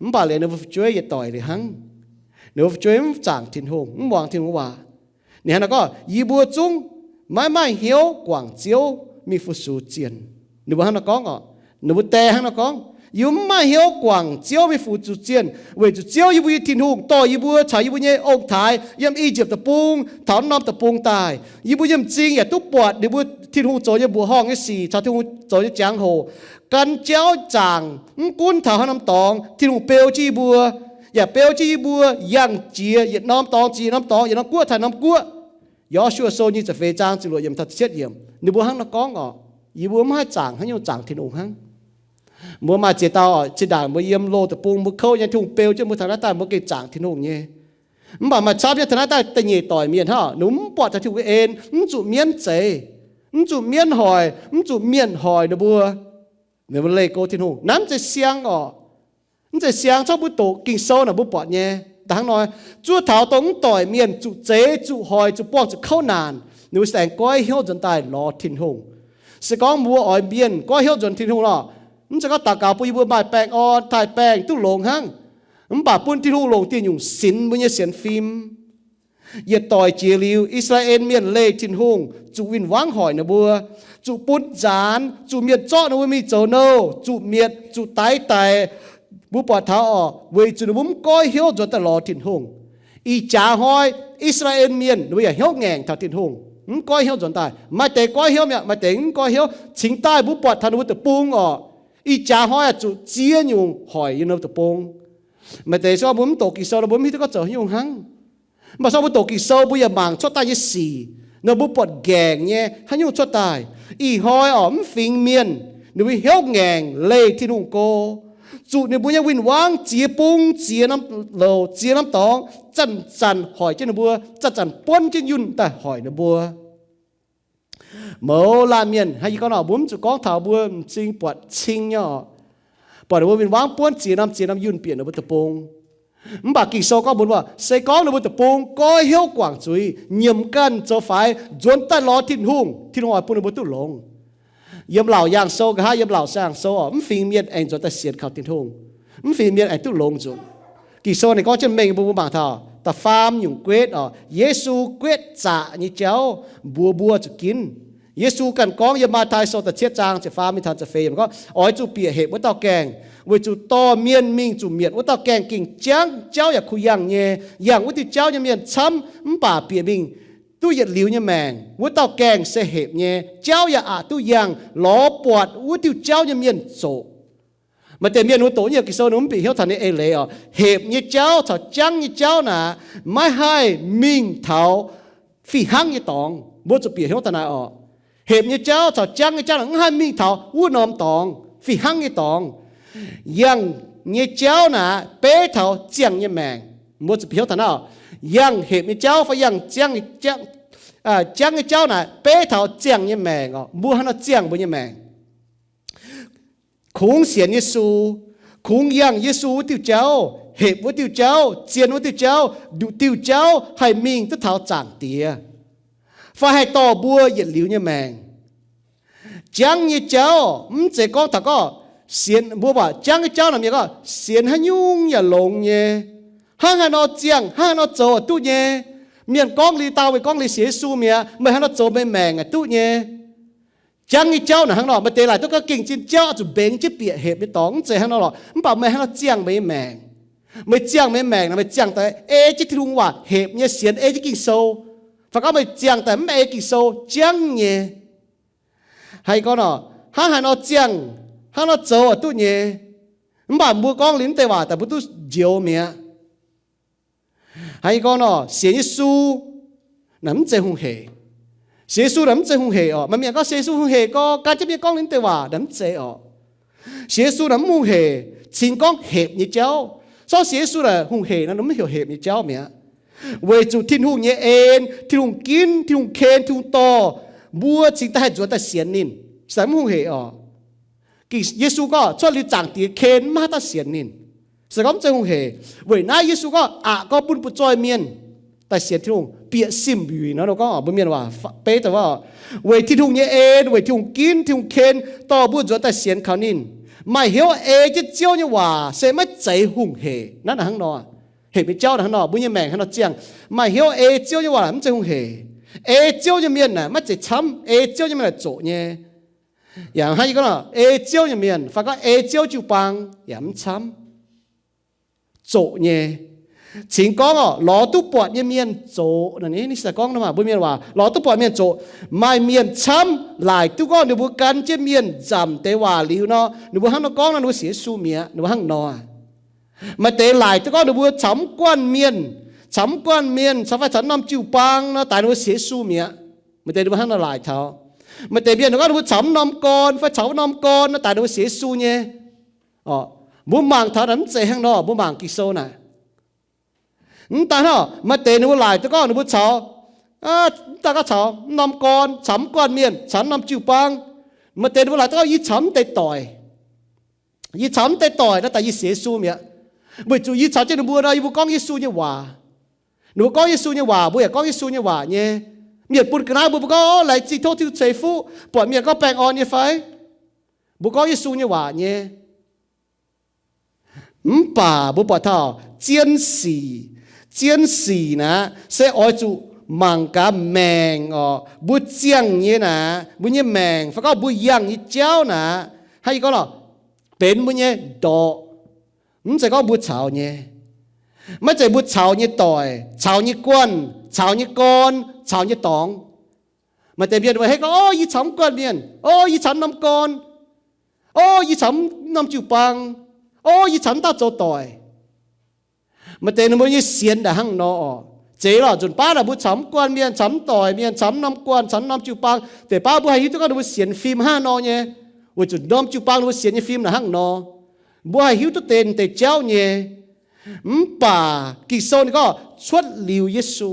Mv baac liuz ninh mbuo fu'jueiv yietc doic liuz hnangv. Ninh mbuo fu'jueiv mv zaangc Tin-Hungh, mv muangx Tin-Hungh waac. Ninh hnangv naaic gorngv, yie mbuo zungv maiv maaih hnyouv guangc Ziouv mingh fu-sux zienh. Ninh mbuo hnangv naaic gorngv oc. Ninh mbuo die hnangv naaic gorngv, yie mbuo mv maaih hnyouv guangc Ziouv mingh fu-sux zienh, weic zuqc Ziouv yie mbuo nyei Tin-Hungh dorh yie mbuo caux yie mbuo nyei ong-taaix yiem I^yipv Deic-Bung taux norm deic-bung daaih. Yie mbuo yiem m'zing yaac duqv buatc ninh mbuo Tin-Hungh zoux nyei mbuoqc horngh nyei sic caux Tin-Hungh zoux nyei ziangh hoc. Gan jauv zaangc, mv gunv taux haaix norm dorngx, Tin-Hungh beu jienv yie mbuo, yaac beu jienv yie mbuo yangh jiex yietc norm dorngx jiex norm dorngx, yietc norm guoqv taux norm guoqv. Yosua Sou nyic ziepc feix zaang ziepc luoqc yiemc taux ziepc cietv yiemc, ninh mbuo hnangv naaic gorngv oc. Yie mbuo mv haih zaangc haaix nyungc, zaangc Tin-Hungh hnangv. Mbuo maaih ziex dauh, zinh ndaangc mbuo yiem loz deic-bung mbuo kouv nyei, Tin-Hungh beu jienv mbuo taux naaiv daaih mbuo gengh zaangc Tin-Hungh nyei. Mv baac maaih camv nyei taux naaiv daaih da'nyeic doic mienh hnangv, ninh mbuo mv buatc taux Tin-Hungh nyei en, mv zuqc mienv zeix, mv zuqc mienv hoic, mv zuqc mienh hoic ninh mbuo. Ninh mbuo leih go Tin-Hungh. Naaiv mv zeiz siang oc. Mv zeiz siang, corc mbuo doqc Ging-Sou naaic mbuo buatc nyei. Da'hnangv nor, zuov taux dongh mv doic mienh zuqc zeix, zuqc hoic, zuqc buangh, zuqc kouv naanc, ninh mbuo se aengx goiv hnyouv nzuonx daaih lorz Tin-Hungh. Se gorngv mbuo oix mienh goiv hnyouv nzuonx Tin-Hungh lorqc, mv zeiz gorngv daux gaux bun yie mbuo maaih baengh orn, taaih baengh duqv longx hnangv. Mv baac bun Tin-Hungh longc diuh nyungc sinx mbuo nyei sienx fim. Yietc doic jiex liuz, I^saa^laa^en Mienh leih Tin-Hungh, zuqc win-wangv hoic ninh mbuo, zuqc bun nzaanx, zuqc mienh zorqv ninh mbuo mingh zoux nouh, zuqc mietc, zuqc daix daic. Mbuo buatc taux oc, weic zuqc ninh mbuo mv goiv hnyouv nzuonx daaih lorz Tin-Hungh. Ih jaax hnoi, I^saa^laa^en Mienh ninh mbuo yaac hnyouv ngaengc taux Tin-Hungh, mv goiv hnyouv nzuonx daaih. Maaih deix goiv hnyouv mi'aqv, maaih deix mv goiv hnyouv. Cingx daaih mbuo buatc taux ninh mbuo deic-bung oc, ih jaax hnoi yaac zuqc ziex nyungc hoic yiem ninh mbuo deic-bung. Maaih deix se gorngv mbuo mv doqc Ging-Sou nor mbuo mv hiuv duqv gorngv zoux haaix nyungc hnangv. Mv baac se gorngv mbuo doqc Ging-Sou mbuo yaac mangc cuotv daaih nyei sic nor, mbuo buatc nqaengc nyei haaix nyungc cuotv daaih. Ih hnoi oc, mv fingx mienh ninh mbuo hnyouv ngaengc leih Tin-Hungh go, zuqc ninh mbuo nyei win-wangv ziex bung, ziex norm louc, ziex norm dorngx zanc-zanc hoic jienv ninh mbuo, zanc-zanc buonv jienv yunh daaih hoic ninh mbuo. Mouz laanh mienh hnangv yie gorngv nor, mbuo mv zuqc gorngv taux mbuo m'zing buatc cing nyei oc. Buatc ninh mbuo win-wangv buonv ziex norm ziex norm yunh bieqc ninh mbuo deic-bung. Mv baac Ging-Sou gorngv mbuox mbuo, se gorngv ninh mbuo deic-bung goiv hnyouv guangc zuiz, nyiemc ganh zoux faix, nzuonx daaih lorz Tin-Hungh, Tin-Hungh oix bun ninh mbuo duqv longx. Yiem Laauc Yaangh Sou nqa'haav, yiem Laauc Yaangh Sou oc, mv fingx mienh aengx nzuonx daaih sienx kaux Tin-Hungh. Mv fingx mienh aengx duqv longx nzunc. Ging-Sou ninh gorngv jienv mengh bun mbuo mangc taux da'faam nyungc guetv oc, Yesu guetv zaqc nyei jauv mbuox mbuo zuqc ginv. Yesu ganh gorngv yiem Matv^tai Sou da'cietv zaang ziepc faam mingh taux ziepc feix yiemc gorngv, oix zuqc bieqc hepc wuov dauh gaengh, weic zuqc dorh mienh mingh zuqc mietc wuov dauh gaengh gengh jangv jauv yaac kuh yangh nyei. Yangh wuov diuh jauv nyei mienh camv, mv baac bieqc mingh duqv yietc liuz nyei maengc. Wuov dauh gaengh se hepc nyei, jauv yaac aqc duqv yangh, lorz buatc wuov diuh jauv nyei mienh zoqc. Maaih deix mienh wuov doqc nyei Ging-Sou ninh mv bieqc hnyouv taux ninh eix leiz oc. Hepc nyei jauv caux jangv nyei jauv naaic maiv haih mingh taux fih hnangv nyei dorngx. Mbuo zuqc bieqc hnyouv daaih naaic oc. Hepc nyei jauv caux jangv nyei jauv naaic mv haih mingh taux wuov norm dorngx, fih hnangv nyei dorngx. Yangh nyei jauv naaic beiv taux ziangh nyei maengc. Mbuo zuqc bieqc hnyouv taux naaiv oc. Yangh hepc nyei jauv fai yangh jangv nyei jauv naaic beiv taux ziangh nyei maengc oc. Mbuo haaix nor ziangh mbuo nyei maengc? Kungx sienx Yesu, kungx yangh Yesu wuov diuh jauv, hepc wuov diuh jauv, zien wuov diuh jauv, nduqc diuh jauv haih mingh duqv taux Zaangc Diex, fai haih dorh mbuo yietc liuz nyei maengc. Jangv nyei jauv mv zeiz gorngv taux gorngv sienx, mbuo buatc jangv nyei jauv naaic mienh gorngv sienx haaix nyungc yaac longx nyei. Hnangv haaix nor ziangh, hnangv haaix nor zoux duqv nyei. Mienh gorngv liuz, daauh mienh gorngv liuz sienx Yesu mi'aqv, meih hnangv haaix nor zoux meih maengc aqc duqv nyei. Jangv nyei jauv naaic hnangv nor, maaih deix laaic duqv gorngv gengh zien jauv zuqc mbengx jienv bieqc hepc nyei dorngx, mv zeiz hnangv nor lorqc. Mv baac meih hnangv haaix nor ziangh meih nyei maengc. Meih ziangh meih nyei maengc naaic, meih ziangh daaih ei jienv Tin-Hungh waac hepc nyei, sienx ei jienv Ging-Sou, fai gorngv meih ziangh daaih mv ei Ging-Sou jangv nyei. Haaix gorngv nor, hnangv haaix nor ziangh, hnangv nor zoux duqv nyei. Mv baac mbuo gorngv liuz naaiv deix waac daaih mbuo duqv njoux mi'aqv. Hnangv yie gorngv nor, sienx Yesu naaic mv zeiz hungh hec. Sienx Yesu naaic mv zeiz hungh hec oc. Maaih mienh gorngv sienx Yesu hungh hec gorngv gan jienv mienh gorngv liuz naaiv deix waac naaic mv zeiz oc. Sienx Yesu naaic mv hungh hec, cingx gorngv hepc nyei jauv. Sortv sienx Yesu naaic hungh hec nor, mv heuc hepc nyei jauv mi'aqv. Weic zuqc Tin-Hungh nyei en, Tin-Hungh ginv, Tin-Hungh ken, Tin-Hungh dorh mbuo cingx daaih haih nzuonx daaih sienx ninh, se mv hungh hec oc. Yesu gorngv cuotv liuz Zaangc Diex ken mv haih daaih sienx ninh, se gorngv mv zeiz hungh hec. Weic naaiv Yesu gorngv aqc gorngv bun butv-zoih mienh daaih sienx Tin-Hungh, bieqc simv mbiuic nor, gorngv mbuo mienh waac beiv daaih, weic Tin-Hungh nyei en, weic Tin-Hungh ginv, Tin-Hungh ken, dorh mbuo nzuonx daaih sienx kaux ninh. Maaih hnyouv ei jienv Ziouv nyei waac se maiv zeiz hungh hec. Naaiv hnangv nor, hec nyei jauv hnangv nor, mbuo nyei maengc hnangv nor ziangh. Maaih hnyouv ei Ziouv nyei waac mv zeiz hungh hec. Ei Ziouv nyei mienh naaic maiv zeiz camv. Ei Ziouv nyei mienh naaic zoqc nyei. Yaac hnangv yie gorngv, ei Ziouv nyei mienh fai gorngv ei Ziouv jiu-baang yaac mv camv, zoqc nyei. Cingx gorngv oc, lorz duqv buatc nyei mienh zoqc. Naaiv se gorngv mbuo mienh waac, lorz duqv buatc mienh zoqc. Maaih mienh camv laaic duqv gorngv ninh mbuo gan jienv mienh nzamc deix waac liuz nor, ninh mbuo hnangv nor gorngv nor, ninh mbuo sienx Yesu mi'aqv. Ninh mbuo hnangv nor. Maaih deix laaic duqv gorngv ninh mbuo caux mv guanh mienh, caux mv guanh mienh, caux fai caux norm jiu-baang nor, daaih ninh mbuo sienx Yesu mi'aqv. Maaih deix ninh mbuo hnangv nor laaic taux. Maaih deix mienh gorngv ninh mbuo caux mv norm gorn fai caux wuov norm gorn nor, daaih ninh mbuo sienx Yesu nyei. Mbuo mangc taux naaic mv zeiz hnangv nor, mbuo mangc Ging-Sou naaic. Mv daaih hnangv, maaih deix ninh mbuo laaic duqv gorngv ninh mbuo caux, mv daaih gorngv caux mv norm gorn, caux mv guanh mienh, caux mv norm jiu-baang. Maaih deix ninh mbuo laaic duqv gorngv yie caux mv deix doic. Yie caux mv deix doic nor, daaih yie sienx Yesu mi'aqv. Weic zuqc yie caux jienv ninh mbuo nor, yie mbuo gorngv Yesu nyei waac. Ninh mbuo gorngv Yesu nyei waac, mbuo yaac gorngv Yesu nyei waac nyei. Mienh bun ga'naaiv mbuo, mbuo gorngv, Laengz zingh tov Tin-Hungh ceix fuqv, buatc mienh gorngv baengh orn nyei fai? Mbuo gorngv Yesu nyei waac nyei. Mv baac mbuo buatc taux zien sic, zien sic naaic se oix zuqc mangc gaax maengc oc. Mbuo ziangh nyei naaic, mbuo nyei maengc fai gorngv mbuo yangh nyei jauv naaic, hnangv yie gorngv nor, benx mbuo nyei ndorqc. Mv zeiz gorngv mbuo caux nyei. Maiv zeiz mbuo caux nyei doic, caux nyei guanh, caux nyei gorn, caux nyei dorngx. Maaih deix mienh mbuo hei gorngv, O, yie caux mv guanh mienh. O, yie caux norm gorn. O, yie caux norm jiu-baang. O, yie caux mv dauh zoux doic. Maaih deix ninh mbuo nyei sienx naaic hnangv nor oc. Zeiz lorqc, nzunc baav naaic mbuo caux mv guanh mienh, caux mv doic mienh, caux mv norm guanh, caux mv norm jiu-baang, deix baav mbuo haih hiuv duqv gorngv ninh mbuo sienx fim hnangv nor nyei. Weic zuqc norm jiu-baang ninh mbuo sienx nyei fim naaic hnangv nor. Mbuo haih hiuv duqv deix deix jauv nyei. Mv baac Ging-Sou ninh gorngv cuotv liuz Yesu,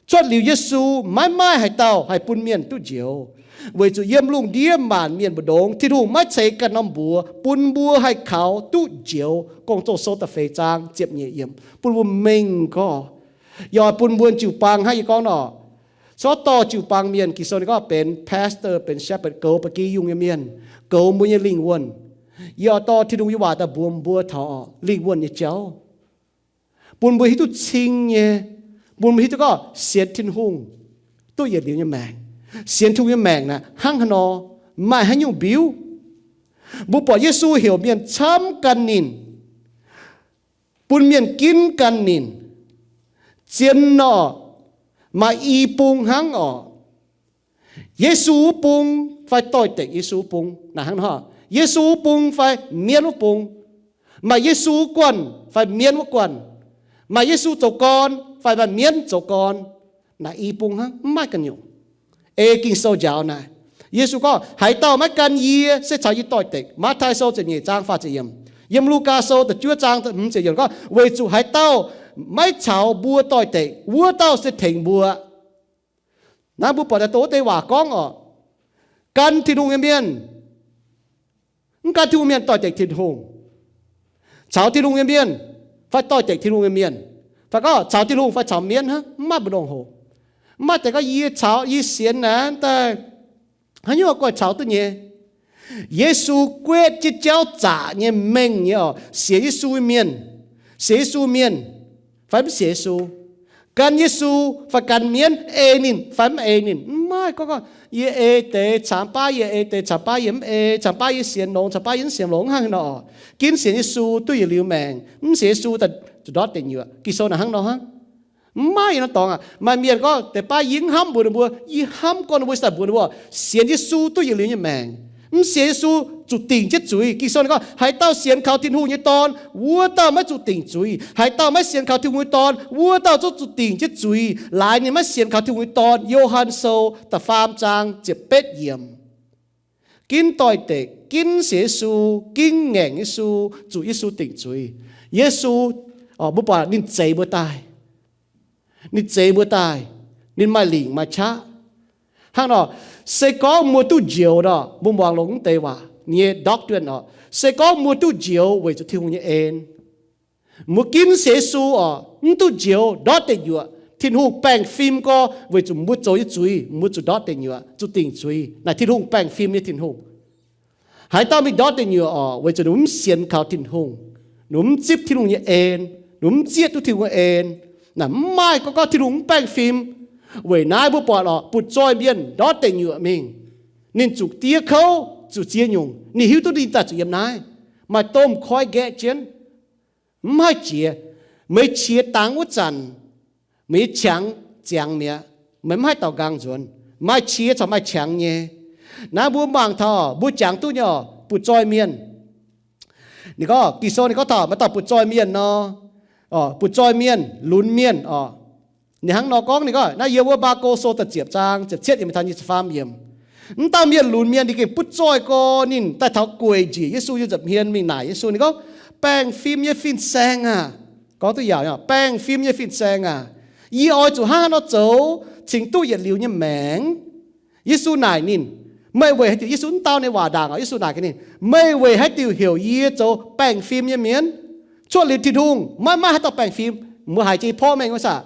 cuotv liuz Yesu maiv maaih haaix dauh haih bun mienh duqv njoux, weic zuqc yiem lungh ndiev maanc mienh mbu'ndongx Tin-Hungh maiv ceix ganh norm mbuox bun mbuo haih kaux duqv njoux. Gong-Zoh sou da'feix zaang ziepc nyeic yiemc bun mbuo mengh gorngv, yaac bun mbuo jiu-baang hnangv yie gorngv nor. Corc dorh jiu-baang mienh, Ging-Sou ninh gorngv benx pastor, benx shepherd, goux ba'gi yungh nyei mienh, goux mbuo nyei lingh wuonh. Yie oix dorh Tin-Hungh nyei waac daaih mbuox mbuo taux lingh wuonh nyei jauv, bun mbuo hiuv duqv cing nyei, bun mbuo hiuv duqv gorngv sienx Tin-Hungh duqv yietc liuz nyei maengc. Sienx Tin-Hungh nyei maengc naaic hnangv haaix nor, maaih haaix nyungc mbiuv? Mbuo buatc Yesu heuc mienh camv gan ninh, bun mienh ginv gan ninh. Zien nor, maaih i bung hnangv oc. Yesu wuov bung fai doix-dekc Yesu wuov bung naaic hnangv nor, Yesu wuov bung fai mienv wuov bung, maaih Yesu wuov guanh fai mienv wuov guanh, maaih Yesu zoux gorn fai maaih mienv zoux gorn. Naaic i bung hnangv, mv maaih ganh nyungc. Ei Ging-Sou njaaux naaic, Yesu gorngv, Haaix dauh maiv gan yie se caux yie doix-dekc. Matv^tai Sou ziepc nyeic zaang faah ziepc yiemc. Yiem Lugaa Sou da'juov zaang hmz ziepc yiemc gorngv, Weic zuqc haaix dauh maiv caux mbuo doix-dekc, wuov dauh se tengx mbuo. Naaiv mbuo buatc daaih doqc wuov deix waac gorngv oc, gan Tin-Hungh nyei mienh, mv gan Tin-Hungh mienh doix-dekc Tin-Hungh. Caux Tin-Hungh nyei mienh fai doix-dekc Tin-Hungh nyei mienh, fai gorngv caux Tin-Hungh fai caux mienv hnangv, mv maaih mbu'ndongx hoc. Mv maaih deix gorngv yie caux yie sienx naaic daaih haaix nyungc oix guaih caux duqv nyei. Yesu guetv jienv jauv zaqc nyei mengh nyei oc. Sienx Yesu mienh, sienx Yesu mienh fai mv sienx Yesu, gan Yesu fai gan mienv, ei ninh fai mv ei ninh, mv maaih gorngv, gorngv yie ei deix caamx baav, yie ei deix caamx baav, yie mv ei, caamx baav yie sienx longx, caamx baav yie mv sienx longx, hnangv haaix nor. Ginv sienx Yesu duqv yietc liuz maengc, mv sienx Yesu daaih zuqc ndortv deic nyuoqc. Ging-Sou naaic hnangv nor hnangv. Mv maaih ih nor dorngx aqv. Maaih mienh gorngv deix baav yie mv hnamv mbuox ninh mbuo, yie hnamv gorngv ninh mbuo, se daaih mbuox ninh mbuo, sienx Yesu duqv yietc liuz nyei maengc. Mv sienx Yesu zuqc dingc jienv zuiz. Ging-Sou gorngv, haaix dauh sienx kaux Tin-Hungh nyei Dorn, wuov dauh maiv zuqc dingc zuiz. Haaix dauh maiv sienx kaux Tin-Hungh nyei Dorn, wuov dauh zungv zuqc dingc jienv zuiz, laaix ninh maiv sienx kaux Tin-Hungh nyei Dorn. Yo^han Sou da'faam zaang ziepc betv yiemc. Ginv doix-dekc, ginv sienx Yesu, ginv ngaengc Yesu, zuqc Yesu dingc zuiz. Yesu, mbuo buatc ninh zeix mbuo daaih. Ninh zeix mbuo daaih. Ninh maaih lingc maaih qaqv. Hnangv nor, se gorngv mbuo duqv njoux nor, mbuo muangx longx mv deix waac, ninh nyei doctrine oc. Se gorngv mbuo duqv njoux weic zuqc Tin-Hungh nyei en, mbuo ginv sienx Yesu oc, mv duqv njoux ndortv deic nyuoqc, Tin-Hungh baengh fim gorx weic zuqc mbuo zoux nyei zuiz, mbuo zuqc ndortv deic nyuoqc, zuqc dingc zuiz. Naaic Tin-Hungh baengh fim nyei Tin-Hungh. Haaix dauh mingh ndortv deic nyuoqc orqc, weic zuqc ninh mv sienx kaux Tin-Hungh, ninh mv zipv Tin-Hungh nyei en, ninh mv zieqv duqv Tin-Hungh nyei en. Naaic mv maaih gorngv, gorngv Tin-Hungh mv baengh fim. Weic naaiv mbuo buatc orqc, butv-zoih mienh ndortv deic nyuoqc mingh, ninh zuqc diev kouv, zuqc ziex nyungc, ninh hiuv duqv ninh daaih zuqc yiem naaiv, maaih domh koi nqaeqv jienv, mv haih jiex. Meih qiex dangx wuov zanc, meih nyei qangx ziangx mi'aqv. Meih mv haih daaux nqaang nzuonx. Maaih qiex caux maaih qangx nyei. Naaiv mbuo mangc taux mbuo jangx duqv nyei orqc, butv-zoih mienh. Ninh gorngv, Ging-Sou ninh gorngv taux maaih dauh butv-zoih mienh nor, butv-zoih mienh, lunx mienh orqc. Ninh hnangv nor gorngv, ninh gorngv naaiv yiem wuov Maako Sou da'ziepc zaang ziepc cietv yiemc taux nyic ziepc faam yiemc. Mv dauh mienh lunx mienh ninh gengh butv-zoih gorx, ninh daaih taux gueic njiec Yesu nyei nza'hmien mingh naaic Yesu. Ninh gorngv, Baengh fim nyei fin-saeng aah! Gorngv duqv yaauc, Baengh fim nyei fin-saeng aah! Yie oix zuqc hnangv haaix nor zoux cingx duqv yietc liuz nyei maengc? Yesu naaic ninh, meih weic haaix diuc, Yesu mv dau ninh waac ndaangc orqc, Yesu naaic gaax ninh, meih weic haaix diuc heuc yie zoux baengh fim nyei mienh? Cuotv liuz Tin-Hungh maiv maaih haaix dauh baengh fim. Mbuo haiz jienv porv mengh wuov saah?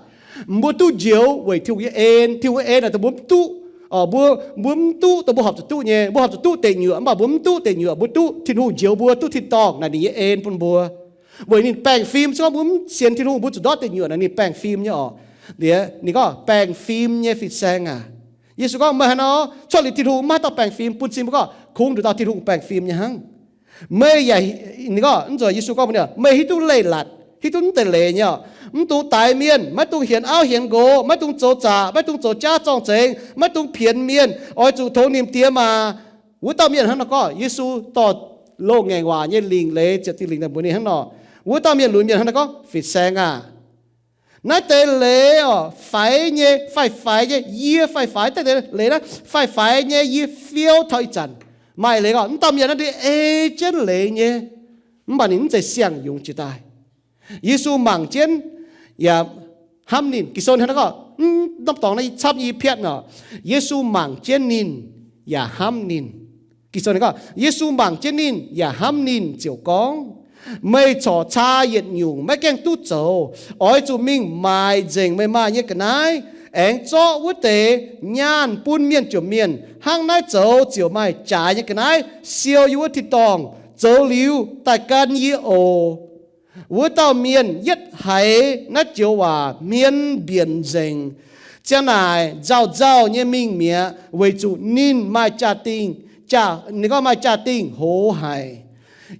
Mbuo duqv njoux weic Tin-Hungh nyei en. Tin-Hungh nyei en naaic dongh mbuo mv duqv, mbuo, mbuo mv duqv dongh mbuo horpc zuqc duqv nyei. Mbuo horpc zuqc duqv deic nyuoqc mv baac mbuo mv duqv deic nyuoqc, mbuo duqv Tin-Hungh njoux mbuo, duqv tin-dorngh naaic ninh nyei en bun mbuo. Weic ninh baengh fim, se gorngv mbuo mv sienx Tin-Hungh mbuo zuqc ndortv deic nyuoqc naaic ninh baengh fim nyei orqc. Liuz ninh gorngv, Baengh fim nyei fin-saeng aah! Yesu gorngv, Meih haaix nor? Cuotv liuz Tin-Hungh mv maaih haaix dauh baengh fim. Bun cing mbuo gorngv kungx nduqc dauh Tin-Hungh baengh fim nyei hnangv. Meih yaac, ninh gorngv, mv nzunc Yesu gorngv mbuox ninh, Meih hiuv duqv leiz-latc, hiuv duqv mv deix leiz nyei orqc. Mv dungx daix mienh, maiv dungx hienx auv hienx nqox, maiv dungx zoux zaqc, maiv dungx zoux jaav zorng-zengx, maiv dungx pienx mienh, oix zuqc tongx nimc diex maac. Wuov dauh mienh hnangv nor gorngv, Yesu dorh loz-ngaengc waac nyei lingc leiz ziepc diuh lingc daaih mbuox ninh hnangv nor. Wuov dauh mienh lunx mienh hnangv nor gorngv, Fin-saeng aah! Naaiv deix leiz orqc, faix nyei, faix-faix nyei, yie faix-faix deix leiz naaiv, faix-faix nyei yie fiou taux ih zanc. Maaih leiz gorngv mv dauh mienh naaiv ndiev ei jienv leiz nyei, mv baac ninh mv zeiz siang-yungz jiex daaih. Yesu mangc jienv yaac hnamv ninh. Ging-Sou hnangv naaiv gorngv, mv norm dorngx naaiv camv nyei piatv nor, Yesu mangc jienv ninh yaac hnamv ninh. Ging-Sou ninh gorngv, Yesu mangc jienv ninh yaac hnamv ninh ziouc gorngv, Meih corc caa yietc nyungc maiv gaengh duqv zoux. Oix zuqc mingh maaic nzengc meih maaih nyei ga'naaiv, aengx zorqv wuov deix nyaanh bun mienh jomc mienh. Hnangv naaiv zoux ziouc maaih jaaix nyei ga'naaiv siou yie wuov tin-dorngh. Zoux liuz daaih gan yie oc. Wuov dauh mienh yietv haiz naaiv joux waac hmien mbienc nzengc. Ziang naaic nzauh nzauh nyei mingh mi'aqv, weic zuqc ninh maaih jaa-dingh, ninh gorngv maaih jaa-dingh hoz haic.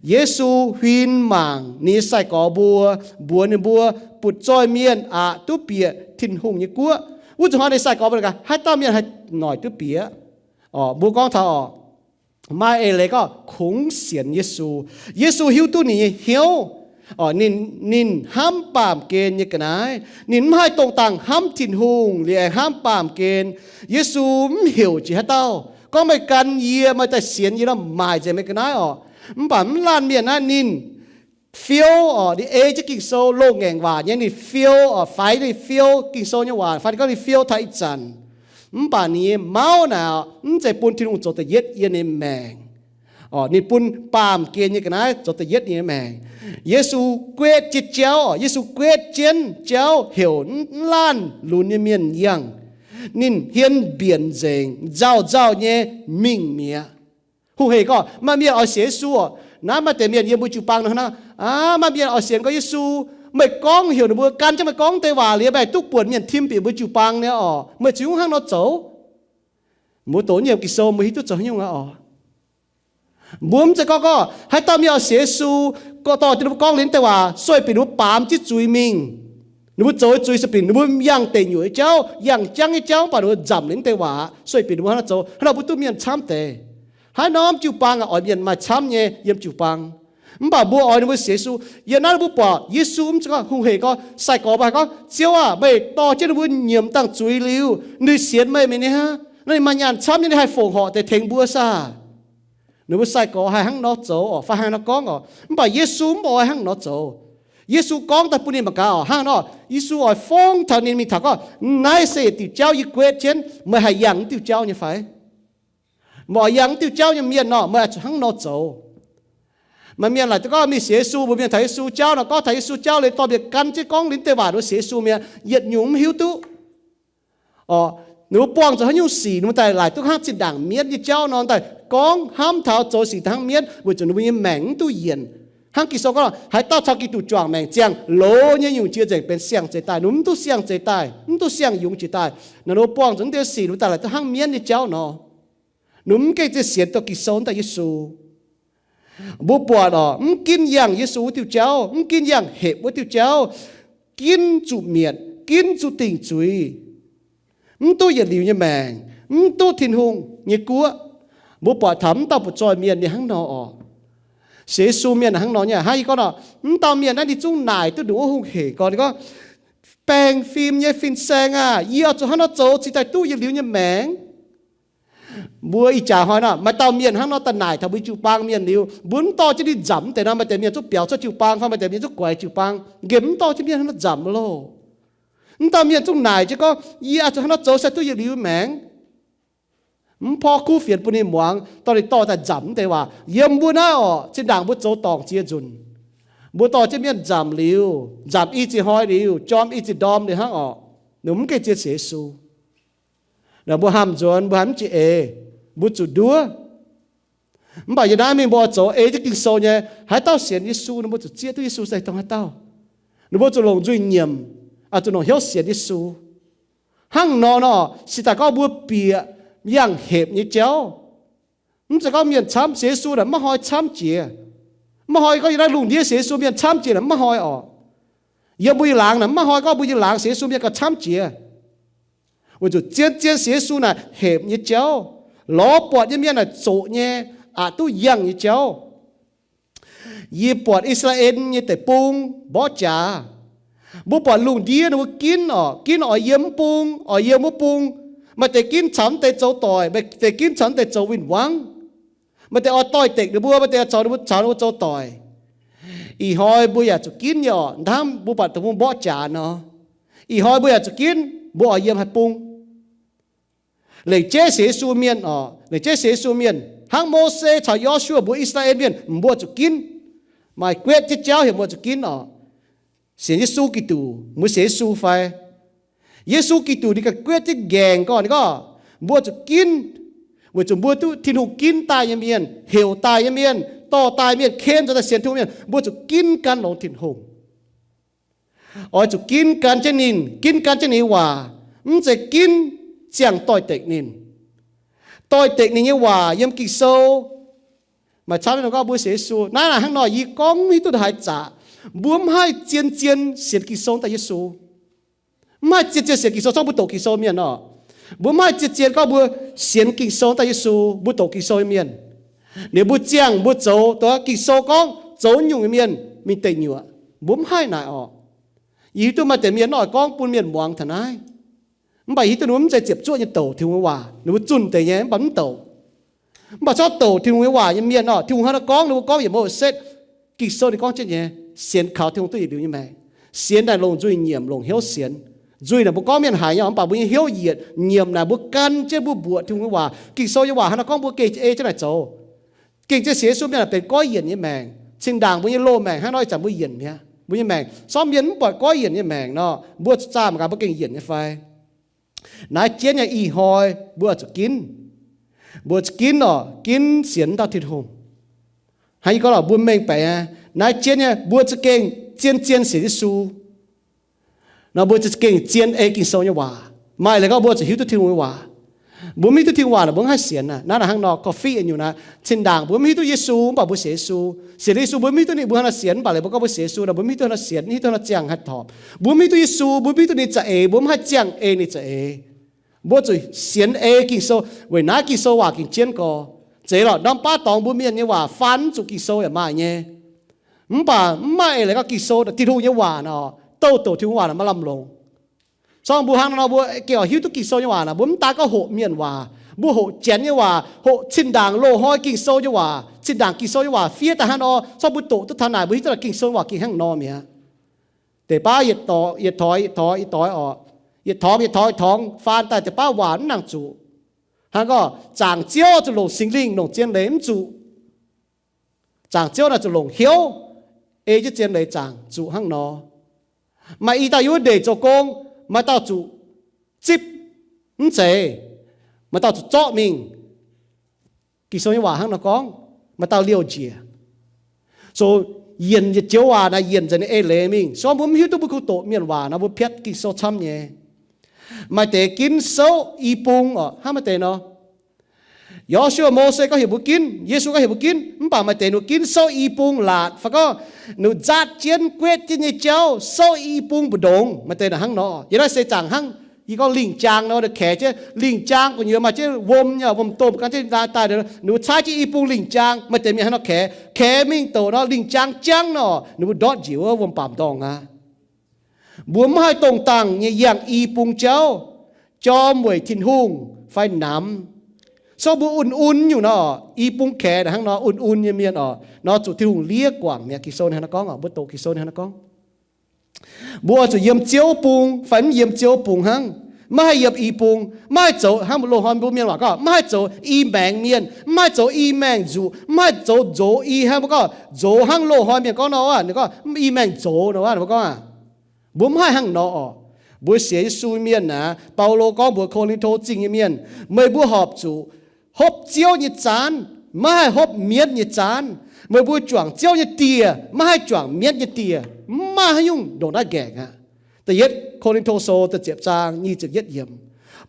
Yesu huin mangc ninh nyei sai-gorx mbuo, mbuox ninh mbuo, Butv-zoih mienh aqc duqv bieqc Tin-Hungh nyei guoqv. Wuov zuqc hnoi ninh sai-gorx mbuo gaax, haaix dauh mienh haih noic duqv bieqc? Orqc, mbuo gorngv taux orqc, maaih eix leiz gorngv kungx sienx Yesu. Yesu hiuv duqv ninh nyei hnyouv. Orqc, ninh, ninh hnamv baamh gen nyei ga'naaiv. Ninh mv haih dongh dangh hnamv Tin-Hungh liuz aengx hnamv baamh gen. Yesu mv heuc jiex haaix dauh. Gorngv meih gan yie, meih daaih sienx yie nor, maaic nzengc meih ga'naaiv orqc. Mv baac mv laanh mienh naaiv ninh fiou orqc, ninh ei jienv Ging-Sou loz-ngaengc waac nyei, ninh fiou orqc, faix ninh fiou Ging-Sou nyei waac, faix ninh gorngv ninh fiou taux ih zanc. Mv baac ninh nyei mauv naaic mv zeiz bun Tin-Hungh zoux da'yietv yiem ninh maengc. Orqc, ninh bun baamh gen nyei ga'naaiv zoux da'yietv yiem ninh nyei maengc. Yesu guetv jienv jauv orqc, Yesu guetv jienv jauv heuc mv laanh lunx nyei mienh yangh. Ninh hmien mbienc nzengc, nzauh nzauh nyei mingh mi'aqv. Hungh hec gorngv maaih mienh oix sienx Yesu orqc. Naaiv maaih deix mienh yiem mbuo jiu-baang nor hnangv. Aav, maaih mienh oix sienx gorx Yesu. Meih gorngv heuc ninh mbuo gan jienv meih gorngv deix waac liuz, meih duqv buonc mienh tim bieqc mbuo jiu-baang nyei orqc. Meih zuqc hnangv nor zoux. Mbuo doqc yiem Ging-Sou mbuo hiuv duqv zoux haaix nyungc aqv orqc. Mbuo mv zeiz gorngv gorngv haaix dauh mienh oix sienx Yesu, gorngv dorh jienv ninh mbuo gorngv liuz deix waac sueih bieqc ninh mbuo baamz jienv zuiz mingh. Ninh mbuo zoux zuiz sueih bieqc, ninh mbuo yangh deic nyuoqc nyei jauv, yangh jangv nyei jauv, mv baac ninh mbuo nzamc liuz deix waac sueih bieqc ninh mbuo hnangv nor zoux. Hnangv nor mbuo duqv mienh camv deix. Haaix norm jiu-baang oix mienh maaih camv nyei yiem jiu-baang. Mv baac mbuo oix ninh mbuo sienx Yesu. Yiem naaiv ninh mbuo buatc Yesu mv zeiz gorngv hungh hec gorngv, sai-gorx mbuo haiz gorngv, Ziouv aah, meih dorh jienv ninh mbuo nyiemc dangh zuiz liuz, ninh sienx meih mi'aqv. Naaiv ninh maaih nyaanh camv nyei, ninh haih fongc horc deix tengx mbuo saah? Ninh mbuo sai-gorx haih hnangv nor zoux orqc, fai hnangv nor gorngv orqc. Mv baac Yesu mv oix hnangv nor zoux. Yesu gorngv daaih bun ninh mangc gaax orqc, hnangv nor Yesu oix fongv taux ninh mingh taux gorngv, Naaiv se yietc diuc jauv yie guetv jienv, meih haih yangh wuov diuh jauv nyei fai? Meih oix yangh wuov diuh jauv nyei mienh nor, meih oix zuqc hnangv nor zoux. Maaih mienh laaic duqv gorngv mingh sienx Yesu, mbuo mienh taux Yesu jauv nor, gorngv taux Yesu jauv liuz dorh mienh gan jienv gorngv liuz deix waac ninh mbuo sienx Yesu mi'aqv, yietc nyungc mv hiuv duqv. Orqc, ninh mbuo buangh zuqc haaix nyungc sic, ninh mbuo daaih laaic duqv hnangv zinh ndaangc mienv nyei jauv nor, daaih gorngv hnamv taux zoux sic daaih hnangv mienv, weic zuqc ninh mbuo nyei maengc mv duqv yienc. Hnangv Ging-Sou gorngv, haaix dauh caux Giduc juangc maengc ziangh, loz nyei nyungc jiex nzengc benx siang-zeix daaih. Ninh mbuo mv duqv siang-zeix daaih, mv duqv siang-yungz jiex daaih. Naaiv ninh mbuo buangh zuqc naaiv deix sic ninh mbuo daaih laaix duqv hnangv mienv nyei jauv nor. Ninh mbuo mv gengh ziex sienx duqv Ging-Sou daaih Yesu. Mbuo buatc oc, mv ginv yangh Yesu wuov diuh jauv, mv ginv yangh hepc wuov diuh jauv, ginv zuqc mietc, ginv zuqc dingc zuiz, mv duqv yietc liuz nyei maengc, mv duqv Tin-Hungh nyei guoqv. Mbuo buatc taux mv dauh butv-zoih mienh ninh hnangv nor oc. Sienx Yesu mienh hnangv nor nyei hnangv yie gorngv nor, mv dauh mienh naaiv ninh zungv naaic duqv ndongc wuov hungh hec gorngv, ninh gorngv, Baengh fim nyei fin-saeng aah! Yie oix zuqc hnangv nor zoux cingx daaih duqv yietc liuz nyei maengc. Mbuo ih jaax hnoi nor maaih dauh mienh hnangv nor daaih naaic taux mbuo jiu-baang mienh liuz, mbuo mv dorh jienv ninh nzamc mv deix nor, maaih deix mienh zungv biaux cuotv jiu-baang fai maaih deix mienh zungv guaix jiu-baang. Nqemh mv dorh jienv mienh hnangv nor nzamc loh. Mv dauh mienh zungv naaic jienv gorngv, Yie oix zuqc hnangv nor zoux cingx daaih duqv yietc liuz maengc. Mv porv kuv fienx bun ninh muangx, dorh ninh dorh daaih nzamc mv deix waac. Yiem mbuo naaiv oc, zinh ndaangc mbuo zoux dorngc ziex nzunc, mbuo dorh jienv mienh nzamc liuz, nzamc i ziex hnoi liuz, jorm i ziex ndorm liuz hnangv oc, ninh mv gengh zien sienx Yesu. Naaic mbuo hnamv nzuonx, mbuo hnamv mv jiex eix, mbuo zuqc nduov. Mv baac yie naaiv mingh mbuo oix zoux ei jienv Ging-Sou nyei. Haaix dauh sienx Yesu nor, mbuo zuqc zieqv duqv Yesu se dongh haaix dauh. Ninh mbuo zuqc longc nzuih nyiemc, zuqc longc hnyouv sienx Yesu. Hnangv nor nor, se daaih gorngv mbuo bieqc yangh hepc nyei jauv, mv zeiz gorngv mienh camv, sienx Yesu naaic maiv hnoi camv jiex. Maiv hnoi gorngv yiem naaiv lungh ndiev sienx Yesu mienh camv jiex naaic maiv hnoi oc. Yiem mbuo nyei laangz naaic maiv hnoi gorngv mbuo nyei laangz sienx Yesu mienh gauh camv jiex. Weic zuqc zien-zien sienx Yesu naaic hepc nyei jauv, lorz buatc nyei mienh naaic zoqc nyei, aqc duqv yangh nyei jauv. Yie buatc I^saa^laa^en nyei deic-bung mborqv jaax. Mbuo buatc lungh ndiev ninh mbuo ginv oc, ginv oix yiem mv bung, oix yiem wuov bung. Maaih deix ginv caux mv deix zoux doic, maaih deix ginv caux mv deix zoux win-wangv. Maaih deix oix doix-dekc ninh mbuo, maaih deix caux ninh mbuo, caux ninh mbuo zoux doic. Ih hnoi mbuo yaac zuqc ginv nyei oc, hnangv mbuo buatc deic-bung mborqv jaax nor. Ih hnoi mbuo yaac zuqc ginv, mbuo oix yiem haaix bung. Lengc jeiv sienx Yesu mienh oc, lengc jeiv sienx Yesu mienh, hnangv Mose caux Yo^su^waa mbuox I^saa^laa^en mienh, mbuo zuqc ginv. Maaih guetv jienv jauv heuc mbuo zuqc ginv oc. Sienx Yesu Giduc, mbuo sienx Yesu fai? Yesu Giduc ninh ganh guetv jienv nqaengc gorngv, ninh gorngv, mbuo zuqc ginv, weic zuqc mbuo duqv Tin-Hungh ginv daaih nyei mienh, heuc daaih nyei mienh, dorh daaih mienh, ken nzuonx daaih sienx Tin-Hungh mienh, mbuo zuqc ginv gan longx Tin-Hungh. Oix zuqc ginv gan jienv ninh, ginv gan jienv ninh nyei waac, mv zeiz ginv ziangh doix-dekc ninh. Doix-dekc ninh nyei waac yiem Ging-Sou. Maaih camv gorngv mbuo sienx Yesu. Naaiv naaic hnangv nor, yie gorngv mv hiuv duqv haaix zaqc. Mbuo mv haih zien-zien sienx Ging-Sou daaih Yesu. Mv haih zien-zien sienx Ging-Sou, zorqv mbuo doqc Ging-Sou mienh oc. Mbuo mv haih zien-zien gorngv mbuo sienx Ging-Sou daaih Yesu, mbuo doqc Ging-Sou nyei mienh. Ninh mbuo ziangh mbuo zoux, dongh Ging-Sou gorngv zoux nyungc nyei mienh mingh deic nyuoqc. Mbuo mv haih naaic oc. Yie hiuv duqv maaih deix mienh oix gorngv bun mienh muangx taux naaiv. Mv baac yie hiuv duqv ninh mbuo mv zeiz ziepc zuoqv nyei douc Tin-Hungh nyei waac. Ninh mbuo zunh deix nyei mv baac mv douc. Mv baac zorqv douc Tin-Hungh nyei waac nyei mienh oc, Tin-Hungh hnangv naaiv gorngv, ninh mbuo gorngv yietc mouz setv. Ging-Sou ninh gorngv jienv nyei, sienx kaux Tin-Hungh duqv yietc liuz nyei maengc. Sienx naaic longc nzuih nyiemc, longc hnyouv sienx. Nzuih naaic mbuo gorngv mienh haiz nyei, mv baac mbuo nyei hnyouv yietc. Nyiemc naaic mbuo gan jienv mbuo mbuoqc Tin-Hungh nyei waac. Ging-Sou nyei waac hnangv naaiv gorngv mbuo gengh ei jienv naaic zoux. Gengh zien sienx Yesu mienh naaic benx goiv yienc nyei maengc. Cin-ndaangc mbuo nyei loz-maengc hnangv nor ih zanc mbuo yienc mi'aqv, mbuo nyei maengc. Sortv mienh mv buatc goiv yienc nyei maengc nor, mbuo zuqc zaah mangc gaax mbuo gengh yienc nyei fai. Naaiv jienv nyei ih hnoi mbuo zuqc ginv. Mbuo zuqc ginv oc, ginv sienx dauh Tin-Hungh. Hnangv yie gorngv lorqc, mbuo mengh baeqc nyei, naaiv jienv nyei mbuo za'gengh zien-zien sienx Yesu nor, mbuo za'gengh zien ei Ging-Sou nyei waac. Maaih leiz gorngv mbuo zuqc hiuv duqv Tin-Hungh nyei waac. Mbuo mv hiuv duqv Tin-Hungh waac naaic mbuo mv haih sienx aqv. Naaiv naaic hnangv nor, korv-fiqv nyungc naaiv, cin-ndaangc mbuo mv hiuv duqv Yesu mv baac mbuo sienx Yesu. Sienx Yesu mbuo mv hiuv duqv ninh, mbuo hnangv nor sienx, mv baac leiz mbuo gorngv mbuo sienx Yesu nor, mbuo mv hiuv duqv hnangv nor sienx, mv hiuv duqv hnangv nor ziangh haih torpc. Mbuo mv hiuv duqv Yesu, mbuo mv hiuv duqv ninh za'eix, mbuo mv haih ziangh ei ninh za'eix. Mbuo zuqc sienx ei Ging-Sou, weic naaiv Ging-Sou waac gengh jienv gorx. Zeiz lorqc, norm baav dorngx mbuo mienh nyei waac faan mv zuqc Ging-Sou yaac maaih nyei. Mv baac mv maaih eix leiz gorngv Ging-Sou, Tin-Hungh nyei waac nor, douh douc Tin-Hungh waac nor maiv lamh longc. Sorng mbuo hnangv nor, mbuo gengh oix hiuv duqv Ging-Sou nyei waac nor, mbuo mv daan gorngv hoqc mienh waac, mbuo hoqc janx nyei waac, hoqc cin-ndaangc loz-hnoi Ging-Sou nyei waac, cin-ndaangc Ging-Sou nyei waac fiev daaih hnangv nor, sorng mbuo doqc duqv taux naaic, mbuo hiuv duqv Ging-Sou nyei waac gengh hnangv nor mi'aqv. Deix baav yietc doix, yietc doix, yietc doix oc. Yietc torngx, yietc torngx faan daaih deix baav waac mv nangc zuqc. Hnangv gorngv zaangc Ziouv zuqc longc Singx Lingh, longc zien leiz mv zuqc. Zaangc Ziouv naaic zuqc longc hnyouv, ei jienv zien leiz zaangc zuqc hnangv nor. Maaih i dauh yiem wuov ndeic zoux gong, maaih dauh zuqc zipv mv zeiz, maaih dauh zuqc zorqv mingh. Ging-Sou nyei waac hnangv nor gorngv, maaih dauh liouh njiec. So, yienc yietc joux waac naaiv yienc nzengc nyei eix leiz mingh. So mbuo mv hiuv duqv mbuo kungx doqc mienh waac nor mbuo piatv Ging-Sou camv nyei. Maaih deix ginv souv i bung oc, hnangv maaih deix nor. Yo^su^waa, Mose gorngv heuc mbuo ginv, Yesu gorngv heuc mbuo ginv, mv baac maaih deix ninh ginv souv i bung laatc, fai gorngv ninh zaatv jienv guetv jienv nyei jauv souv i bung mbu'ndongx. Maaih deix naaic hnangv nor. Yie naaiv se zaangc hnangv yie gorngv lingh jaang nor, ninh kaex jienv lingh jaang gu'nyuoz maaih jienv wuom nyei, wuom-domh gan jienv daaih, ninh mbuo caaiv jienv i bung lingh jaang. Maaih deix mienh hnangv nor kaex, kaex mingh douc nor lingh jaang jangv nor, ninh mbuo ndortv njiec wuov wuom-baamc ndorngh aqv. Mbuo mv haih dongh dangh nyei yangh i bung jauv, jorm weic Tin-Hungh fai namx. So mbuo un-un nyungc nor, i bung kaex naaic hnangv nor, un-un nyei mienh oc, nor zuqc Tin-Hungh liev guangc mi'aqv. Ging-Sou hnangv nor gorngv oc, mbuo doqc Ging-Sou hnangv nor gorngv. Mbuo oix zuqc yiem Ziouv bung fai mv yiem Ziouv bung hnangv. Maiv haih yiem i bung, maiv haih zoux hnangv mbuo loz-hnoi mbuo mienh waac gorngv, maiv haih zoux i maengx mienh, maiv haih zoux i maengx nzuqc, maiv haih zoux nzox i hnangv mbuo gorngv, nzox hnangv loz-hnoi mienh gorngv nor, ninh gorngv i maengx nzox nor, mbuo gorngv aac. Mbuo mv haih hnangv nor oc. Mbuo sienx Yesu mienh naaic, Baulo gorngv mbuox Ko^lin^to Zingh nyei mienh, meih mbuo horpc zuqc hopv Ziouv nyei zaanv, maiv haih hopv mienv nyei zaanv. Meih mbuo juangc Ziouv nyei dieh, maiv haih juangc mienv nyei dieh. Mv maaih haaix nyungc ndongc naaiv nqaengc aqv. Da'yietv Ko^lin^to Sou da'ziepc zaang nyic ziepc yietv yiemc.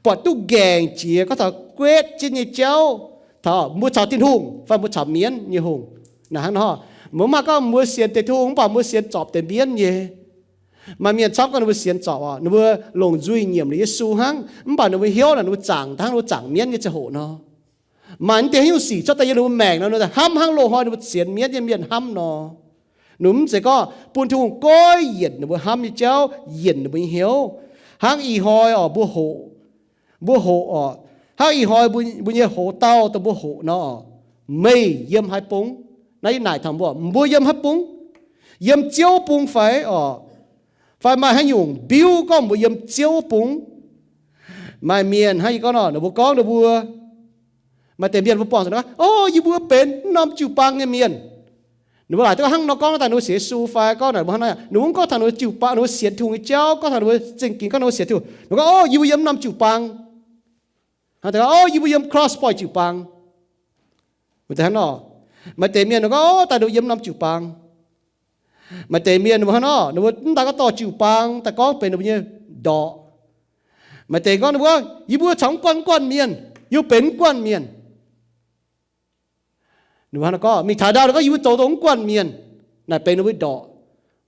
Buatc duqv nqaengc jiex gorngv taux guetv jienv nyei jauv, taux mbuo caux Tin-Hungh fai mbuo caux mienv nyei hungh. Naaic hnangv nor, mbuo mv maaih gorngv mbuo sienx deix Tin-Hungh mv baac mbuo sienx zorpc deix mienv nyei. Maaih mienh camv gorngv ninh mbuo sienx zorpc oc, ninh mbuo longc nzuih nyiemc liuz Yesu hnangv, mv baac ninh mbuo hnyouv naaic ninh mbuo zaangc hnangv ninh mbuo zaangc mienv nyei ziangh hoc nor. Maaih naaiv deix haaix nyungc sic cuotv daaih yiem ninh mbuo maengc nor, ninh mbuo haamv hnangv loz-hnoi ninh mbuo sienx mienv nyei mienh haamv nor. Ninh mbuo mv zeiz gorngv bun Tin-Hungh goiv yienc ninh mbuo hnamv nyei jauv, yienc ninh mbuo nyei hnyouv. Hnangv ih hnoi oc, mbuo hoqc, mbuo hoqc oc, hnangv ih hnoi mbuo nyei hoc dauh dongh mbuo hoqc nor, meih yiem haaix bung? Naaiv yie naaic taux mbuo, mbuo yiem haaix bung? Yiem Ziouv bung fai oc? Fai maaih haaix nyungc biuv gorngv mbuo yiem Ziouv bung? Maaih mienh hnangv yie gorngv nor, ninh mbuo gorngv ninh mbuo, maaih deix mienh mbuo buangh zuqc nor, o, yie mbuo benx mv norm jiu-baang nyei mienh. Ninh mbuo laaic duqv hnangv nor gorngv daaih ninh mbuo sienx Yesu fai gorngv naaic mbuo hnangv nor, ninh mbuo mv gorngv taux ninh mbuo jiu-baang, ninh mbuo sienx Tin-Hungh nyei jauv, gorngv taux ninh mbuo zingh gingx gorngv ninh mbuo sienx Tin-Hungh. Ninh gorngv, o, yie mbuo yiem mv norm jiu-baang. Hnangv deix, o, yie mbuo yiem Cross Point jiu-baang. Wuov deix hnangv nor, maaih deix mienh ninh gorngv, o, daaih ninh mbuo yiem mv norm jiu-baang. Maaih deix mienh ninh mbuo hnangv nor, ninh mbuo mv daaih gorngv dorh jiu-baang daaih gorngv benx ninh mbuo nyei ndorqc. Maaih deix gorngv ninh mbuo, yie mbuo caux mv guanh mv guanh mienh, yie mbuo benx mv guanh mienh. Ninh mbuo hnangv nor gorngv, mingh taux ndau ninh gorngv yie mbuo zoux dongh mv guanh mienh, naaic benx ninh mbuo ndorqc.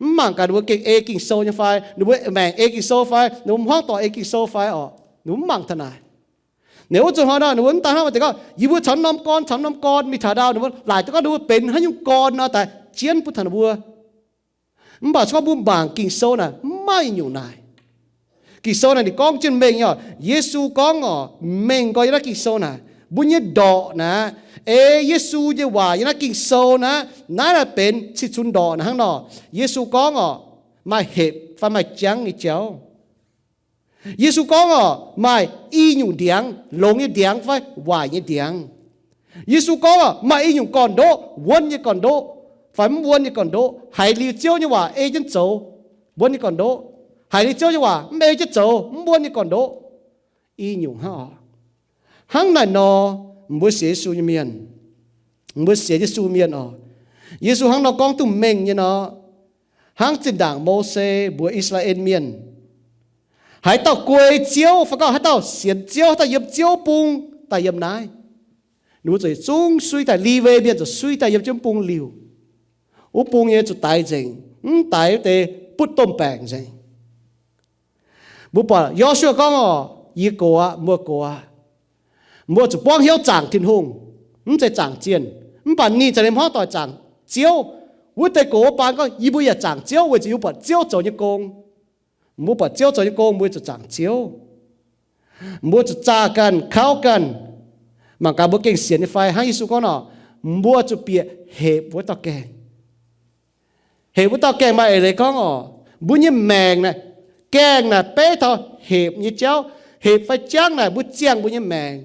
Mv mangc gaax ninh mbuo gengh ei Ging-Sou nyei fai, ninh mbuo maengc ei Ging-Sou fai, ninh mbuo hmuangv doic ei Ging-Sou fai oc, ninh mbuo mv mangc taux naaic. Naaic wuov zuqc hnoi nor, ninh mbuo mv daaih hnangv maaih deix gorngv, yie mbuo caux norm gorn, caux norm gorn, mingh taux ndau ninh mbuo laaic duqv gorngv ninh mbuo benx haaix nyungc gorn nor, daaih jienv bun taux ninh mbuo. Mv baac se gorngv mbuo mangc Ging-Sou naaic, mv maaih nyungc naaic. Ging-Sou naaic ninh gorngv jienv mengh nyei oc. Yesu gorngv oc, mengh nqoi yiem naaiv Ging-Sou naaic, mbuo nyei ndorqc naaic, ei Yesu nyei waac yiem naaiv Ging-Sou naaiv, naaiv naaic benx cih cunx ndorqc naaic hnangv nor. Yesu gorngv oc, maaih hepc fai maaih jangv nyei jauv. Yesu gorngv oc, maaih i nyungc ndiangx, longx nyei ndiangx fai waaic nyei ndiangx. Yesu gorngv oc, maaih i nyungc gorn-ndoqv, wuonv nyei gorn-ndoqv fai mv wuonv nyei gorn-ndoqv. Haiz liuz Ziouv nyei waac ei jienv zoux, wuonv nyei gorn-ndoqv. Haiz liuz Ziouv nyei waac mv ei jienv zoux, mv wuonv nyei gorn-ndoqv. I nyungc hnangv oc. Hnangv naaic nor, mbuo sienx Yesu nyei mienh, mbuo sienx Yesu mienh oc, Yesu hnangv nor gorngv duqv mengh nyei nor, hnangv zinh ndaangc Mose mbuox I^saa^laa^en Mienh, haaix dauh guei Ziouv, fai gorngv haaix dauh sienx Ziouv, haaix dauh yiem Ziouv bung daaih yiem naaiv, ninh mbuo zuqc yietc zungv suiv daaih, Liwe Mienh zuqc suiv daaih yiem jienv bung liuc. Wuov bung nyei zuqc daix nzengc, mv daix wuov deix butv domh baengc nzengc. Mbuo buatc Yo^su^waa gorngv oc, yie gox aqv, mbuo gox aqv. Mbuo zuqc buangv hnyouv zaangc Tin-Hungh, mv zeiz zaangc zienh. Mv baac ninh za'gengh hmuangv doic zaangc Ziouv. Wuov deix gox wuov baan gorngv, yie mbuo yaac zaangc Ziouv weic zuqc yie mbuo buatc Ziouv zoux nyei gong. Mbuo buatc Ziouv zoux nyei gong, mbuo zuqc zaangc Ziouv. Mbuo zuqc zaah ganh, kauv ganh, mangc gaax mbuo gengh sienx nyei fai. Hnangv Yesu gorngv nor, mbuo zuqc bieqc hepc wuov dauh gaengh. Hepc wuov dauh gaengh maaih eix leiz gorngv oc, mbuo nyei maengc naaic, gaengh naaic beiv taux hepc nyei jauv. Hepc fai jangv naaic mbuo ziangh mbuo nyei maengc,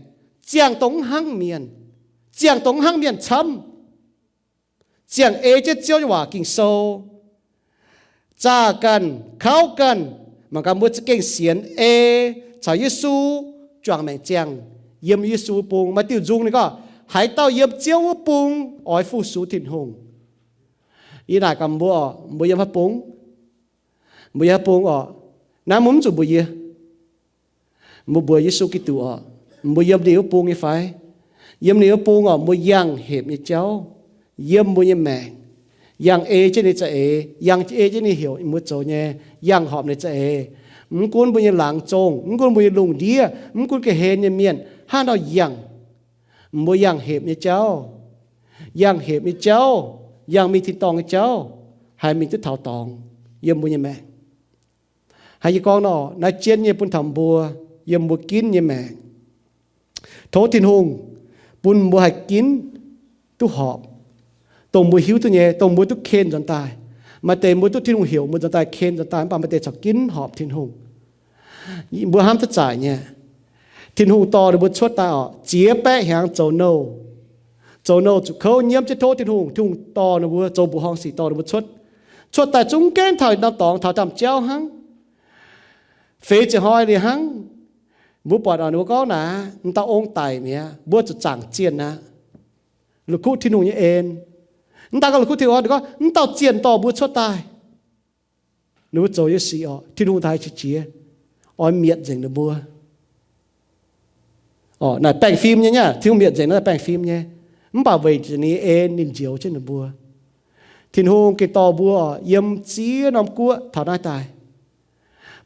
ziangh dongh mv hnangv mienh, ziangh dongh mv hnangv mienh camv. Ziangh ei jienv Ziouv nyei waac Ging-Sou, zaah ganh, kauv ganh, mangc gaax mbuo za'gengh sienx ei caux Yesu juangc maengc ziangh yiem Yesu bung. Maaih diuh nzung ninh gorngv, Haaix dauh yiem Ziouv wuov bung oix fu-sux Tin-Hungh. Yie naaic gaax mbuo oc, mbuo yiem haaix bung? Mbuo yiem haaix bung oc? Naaiv mbuo mv zuqc mbuox yie. Mbuo mbuox Yesu Giduc oc, mbuo yiem ninh wuov bung nyei fai? Yiem ninh wuov bung oc, mbuo yangh hepc nyei jauv yiem mbuo nyei maengc, yangh ei jienv ninh za'eix, yangh ei jienv ninh heuc mbuo zoux nyei, yangh horpc ninh za'eix. Mv gunv mbuo nyei laangz zongh, mv gunv mbuo nyei lungh ndiev, mv gunv ga'hlen nyei mienh, hnangv nor yangh. Mbuo yangh hepc nyei jauv, yangh hepc nyei jauv, yangh mingh tin-dorngh nyei jauv, haih mingh duqv taux dorngx yiem mbuo nyei maengc. Hnangv yie gorngv nor, naaiv jienv nyei bun taux mbuo yiem mbuo ginv nyei maengc. Tov Tin-Hungh bun mbuo haih ginv duqv horpc, dongh mbuo hiuv duqv nyei, dongh mbuo duqv ken nzuonx daaih. Maaih deix mbuo duqv Tin-Hungh heuc mbuo nzuonx daaih, ken nzuonx daaih, mv baac maaih deix corc ginv horpc Tin-Hungh. Mbuo hnamv duqv zaqc nyei. Tin-Hungh dorh ninh mbuo cuotv daaih oc, ziex baeqv hnyangx zoux nouh. Zoux nouh zuqc kouv nyiemv jienv tov Tin-Hungh. Tin-Hungh dorh ninh mbuo zoux mbuoqc horngh sic dorh ninh mbuo cuotv. Cuotv daaih zungv gaengh taux norm dorngx taux ndaamv-jauv hnangv. Feix ziepc hnoi liuz hnangv. Mbuo buatc oc, ninh mbuo gorngv naaic, m'dauh ong daic mi'aqv, mbuo zuqc zaangc zienh aqv. La'kuqv Tin-Hungh nyei en. M'daaih gorngv la'kuqv Tin-Hungh, ninh gorngv m'dauh zienh dorh mbuo cuotv daaih. Ninh mbuo zoux nyei sic oc, Tin-Hungh daaih qiex jiez, oix mietc nzengc ninh mbuo. Oc, naaic baengh fim nyei nyei, Tin-Hungh mietc nzengc naaiv baengh fim nyei. Mv baac weic zuqc ninh nyei en ninh njoux jienv ninh mbuo. Tin-Hungh gengh dorh mbuo oc yiem ziex norm guoqv taux naaiv daaih,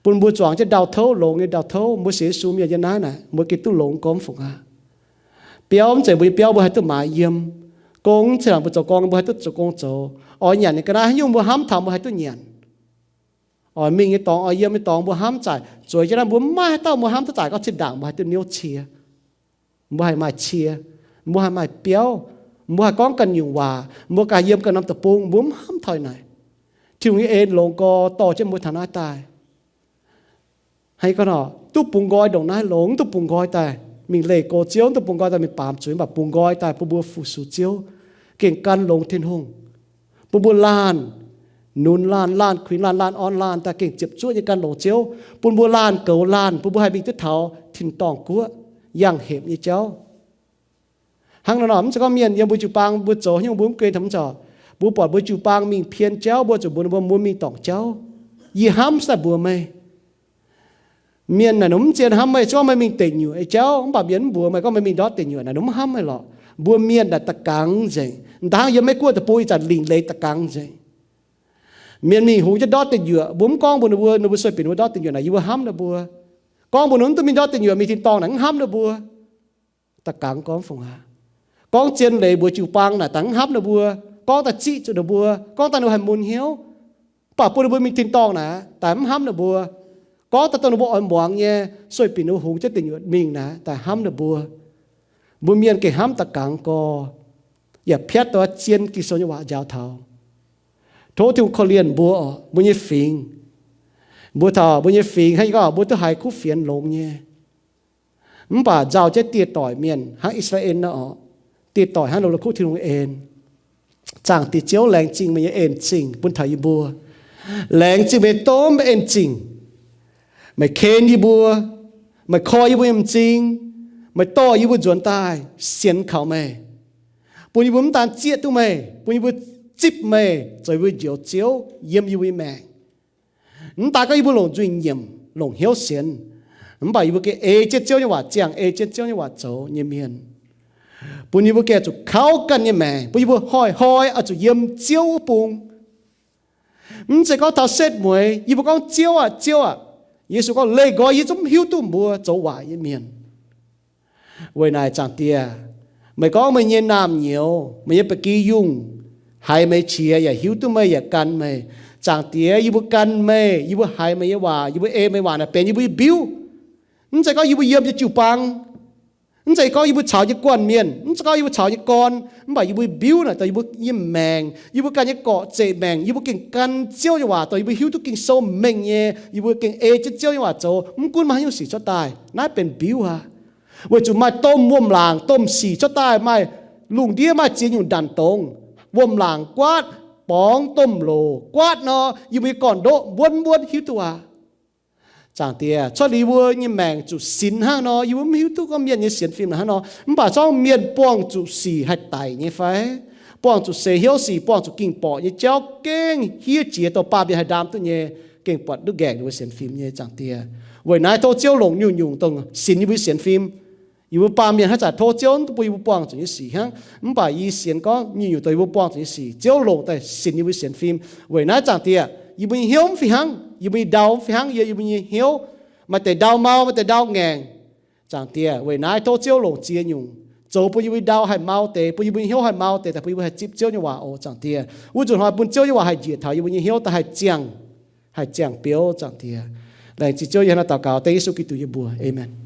bun mbuo zuangx jienv ndau touv, longx nyei ndau touv. Mbuo sienx Yesu mienh yiem naaiv naaic, mbuo gengh duqv longx gormx fungc aqv. Biauv mv zeiz mbuo nyei biauv mbuo haih duqv maaiz yiem. Gong mv zeiz mbuo zoux gong mbuo haih duqv zoux gong zoux. Oix nyanc nyei ga'naaiv haaix nyungc mbuo hnamv taux mbuo haih duqv nyanc. Oix mingh nyei dorngx, oix yiem nyei dorngx mbuo hnamv zaaic. Zueiz jienv naaiv mbuo maiv haaix dauh mbuo hnamv duqv zaaic gorngv zinh ndaangc mbuo haih duqv niouv cie. Mbuo haih maaih cie, mbuo haih maaih biauv, mbuo haih gorngv ganh nyungc waac, mbuo ganh yiem ganh norm deic-bung, mbuo mv hnamv taux naaic. Tin-Hungh nyei en longx gorx dorh jienv mbuo taux naaiv daaih. Hnangv gorngv nor, duqv bungx nqoi ndongc naaiv longx, mv duqv bungx nqoi daaih mingh leih go Ziouv, mv duqv bungx nqoi daaih mingh baamz zuiz, mv baac bungx nqoi daaih bun mbuo fu-sux Ziouv, gengh gan longx Tin-Hungh. Bun mbuo laanh nunz laanh, laanh kuinx laanh, laanh orn laanh daaih gengh ziepc zuoqv nyei gan longx Ziouv, bun mbuo laanh goux laanh, bun mbuo haih mingh duqv taux tin-dorngh guoqv, yangh hepc nyei jauv. Hnangv nor, mv zeiz gorngv mienh yiem mbuo jiu-baang mbuo zoux haaix nyungc mbuo mv guen taux mv zorc. Mbuo buatc mbuo jiu-baang mingh pien jauv, mbuo zuqc mbuox ninh mbuo, mbuo mingh dorngc jauv. Yie hnamv daaih mbuox meih, mienh naaic ninh mv zien hnamv meih, se gorngv meih mingh deic nyuoqc nyei jauv, mv baac mienh mv mbuox meih gorngv meih mingh ndortv deic nyuoqc naaic, ninh mv hnamv meih lorqc. Mbuo mienh naaic da'gangx nzengc. Ndaangc yiem Meiv Guoqv deic-bung ih zanc lingc leiz da'gangx nzengc. Mienh mingh hungx jienv ndortv deic nyuoqc, mbuo mv gorngv mbuox ninh mbuo, ninh mbuo sueih binc ninh mbuo ndortv deic nyuoqc naaic, yie mbuo hnamv ninh mbuo. Gorngv mbuox ninh mbuo mv duqv mingh ndortv deic nyuoqc mingh tin-dorngh naaic, mv hnamv ninh mbuo. Da'gangx gorngv fungc aqv. Gorngv zien leiz mbuox jiu-baang naaic, daaih mv hnamv ninh mbuo. Gorngv daaih ziqv zuqc ninh mbuo, gorngv daaih ninh mbuo haih mun hnyouv. Mv baac bun ninh mbuo mingh tin-dorngh naaic, daaih mv hnamv ninh mbuo. Gorngv daaih dongh ninh mbuo oix muangx nyei, sueih binc ninh mbuo hungx jienv deic nyuoqc mingh naaic, daaih hnamv ninh mbuo. Mbuo mienh gengh hnamv da'gangx gorx, yaac piatv duqv zien Ging-Sou nyei waac njaaux taux. Tov Tin-Hungh korv-lienh mbuo oc, mbuo nyei fingx. Mbuo taux mbuo nyei fingx hnangv yie gorngv, mbuo duqv haiz kuv fienx longx nyei. Mv baac nzauh jienv dieh doic mienh hnangv I^saa^laa^en nor oc, dieh doic hnangv nor la'kuqv Tin-Hungh en. Zaangc Diex Ziouv, laengz zingh meih nyei en-zingh bun taux yie mbuo. Laengz zingh meih domh en-zingh. Meih ken yie mbuo, meih korv yie mbuo nyei m'zing, meih dorh yie mbuo nzuonx daaih sienx kaux meih, bun yie mbuo mv daan zieqv duqv meih, bun yie mbuo zipv meih zoux yie mbuo Njoux Ziouv yiem yie mbuo nyei maengc. Mv daan gorngv yie mbuo longc nzuih nyiemc, longc hnyouv sienx, mv baac yie mbuo gengh ei jienv Ziouv nyei waac ziangh, ei jienv Ziouv nyei waac zoux nyei mienh, bun yie mbuo gengh zuqc kauv ganh nyei maengc, bun yie mbuo hnoi-hnoi oix zuqc yiem Ziouv wuov bung. Mv zeiz gorngv taux setv mueiz yie mbuo gorngv, Ziouv aah! Ziouv aah! Yesu gorngv, Leih nqoi yie zungv mv hiuv duqv mbuo zoux waaic nyei mienh. Weic naaic, Zaangc Diex, meih gorngv meih nyei naamh nyouz, meih nyei ba'gi yungh haiz meih qiex yaac hiuv duqv meih yaac gan meih. Zaangc Diex, yie mbuo gan meih, yie mbuo haiz meih nyei waac, yie mbuo ei meih waac naaic benx yie mbuo nyei mbiuv. Mv zeiz gorngv yie mbuo yiem nyei jiu-baang, mv zeiz gorngv yie mbuo caux nyei guanh mienh, mv zeiz gorngv yie mbuo caux nyei gorn, mv baac yie mbuo mbiuv naaic dongh yie mbuo nyei maengc, yie mbuo ganh nyei gorqv-zeqc maengc, yie mbuo gengh gan Ziouv nyei waac, dongh yie mbuo hiuv duqv Ging-Sou mengh nyei, yie mbuo gengh ei jienv Ziouv nyei waac zoux, mv gunv maaih haaix nyungc sic cuotv daaih. Naaiv benx mbiuv aqv. Weic zuqc maaih domh wuom-laangc, domh sic cuotv daaih, maaih lungh ndiev maaih ziex nyungc ndanc dongz, wuom-laangc guaatv, borngz, domh loc guaatv nor, yie mbuo nyei gorn-ndoqv mbuonv mbuonv hiuv duqv aqv. Zaangc Diex, cuotv liuz yie mbuo nyei maengc zuqc sinx hnangv nor, yie mbuo mv hiuv duqv gorngv mienh nyei sienx fim naaic hnangv nor. Mv baac zorngv mienh buangh zuqc sic haih daic nyei fai? Buangh zuqc seix hnyouv sic, buangh zuqc ging-borqc nyei jauv gengh hiev jiex dongh baamh mienh haih ndaam duqv nyei, gengh buatc duqv nqaengc ninh mbuo sienx fim nyei, Zaangc Diex. Weic naaiv tov Ziouv longc nyungc-nyungc dongh sinx yie mbuo sienx fim. Yie mbuo baamh mienh haaix zanc tov Ziouv mv bun yie mbuo buangh zuqc nyei sic hnangv, mv baac yie sienx gorngv nyungc-nyungc dongh yie mbuo buangh zuqc nyei sic, Ziouv longc daaih sinx yie mbuo sienx fim. Weic naaiv, Zaangc Diex, yie mbuo nyei hnyouv mv fih hnangv, yie mbuo nyei ndau mv fih hnangv, yie, yie mbuo nyei hnyouv maaih deix ndau mau, maaih deix ndau ngaengc. Zaangc Diex, weic naaiv tov Ziouv longc ziex nyungc zoux bun yie mbuo nyei ndau haih mau deix, bun yie mbuo nyei hnyouv haih mau deix, daaih bun yie mbuo haih zipv Ziouv nyei waac oc, Zaangc Diex. Wuov nzunc hnoi bun Ziouv nyei waac haih njiec taux yie mbuo nyei hnyouv daaih haih ziangh, haih ziangh biouv, Zaangc Diex. Laengz zingh Ziouv, yie hnangv naaiv daux gaux dengv Yesu Giduc nyei mbuox. Aamen.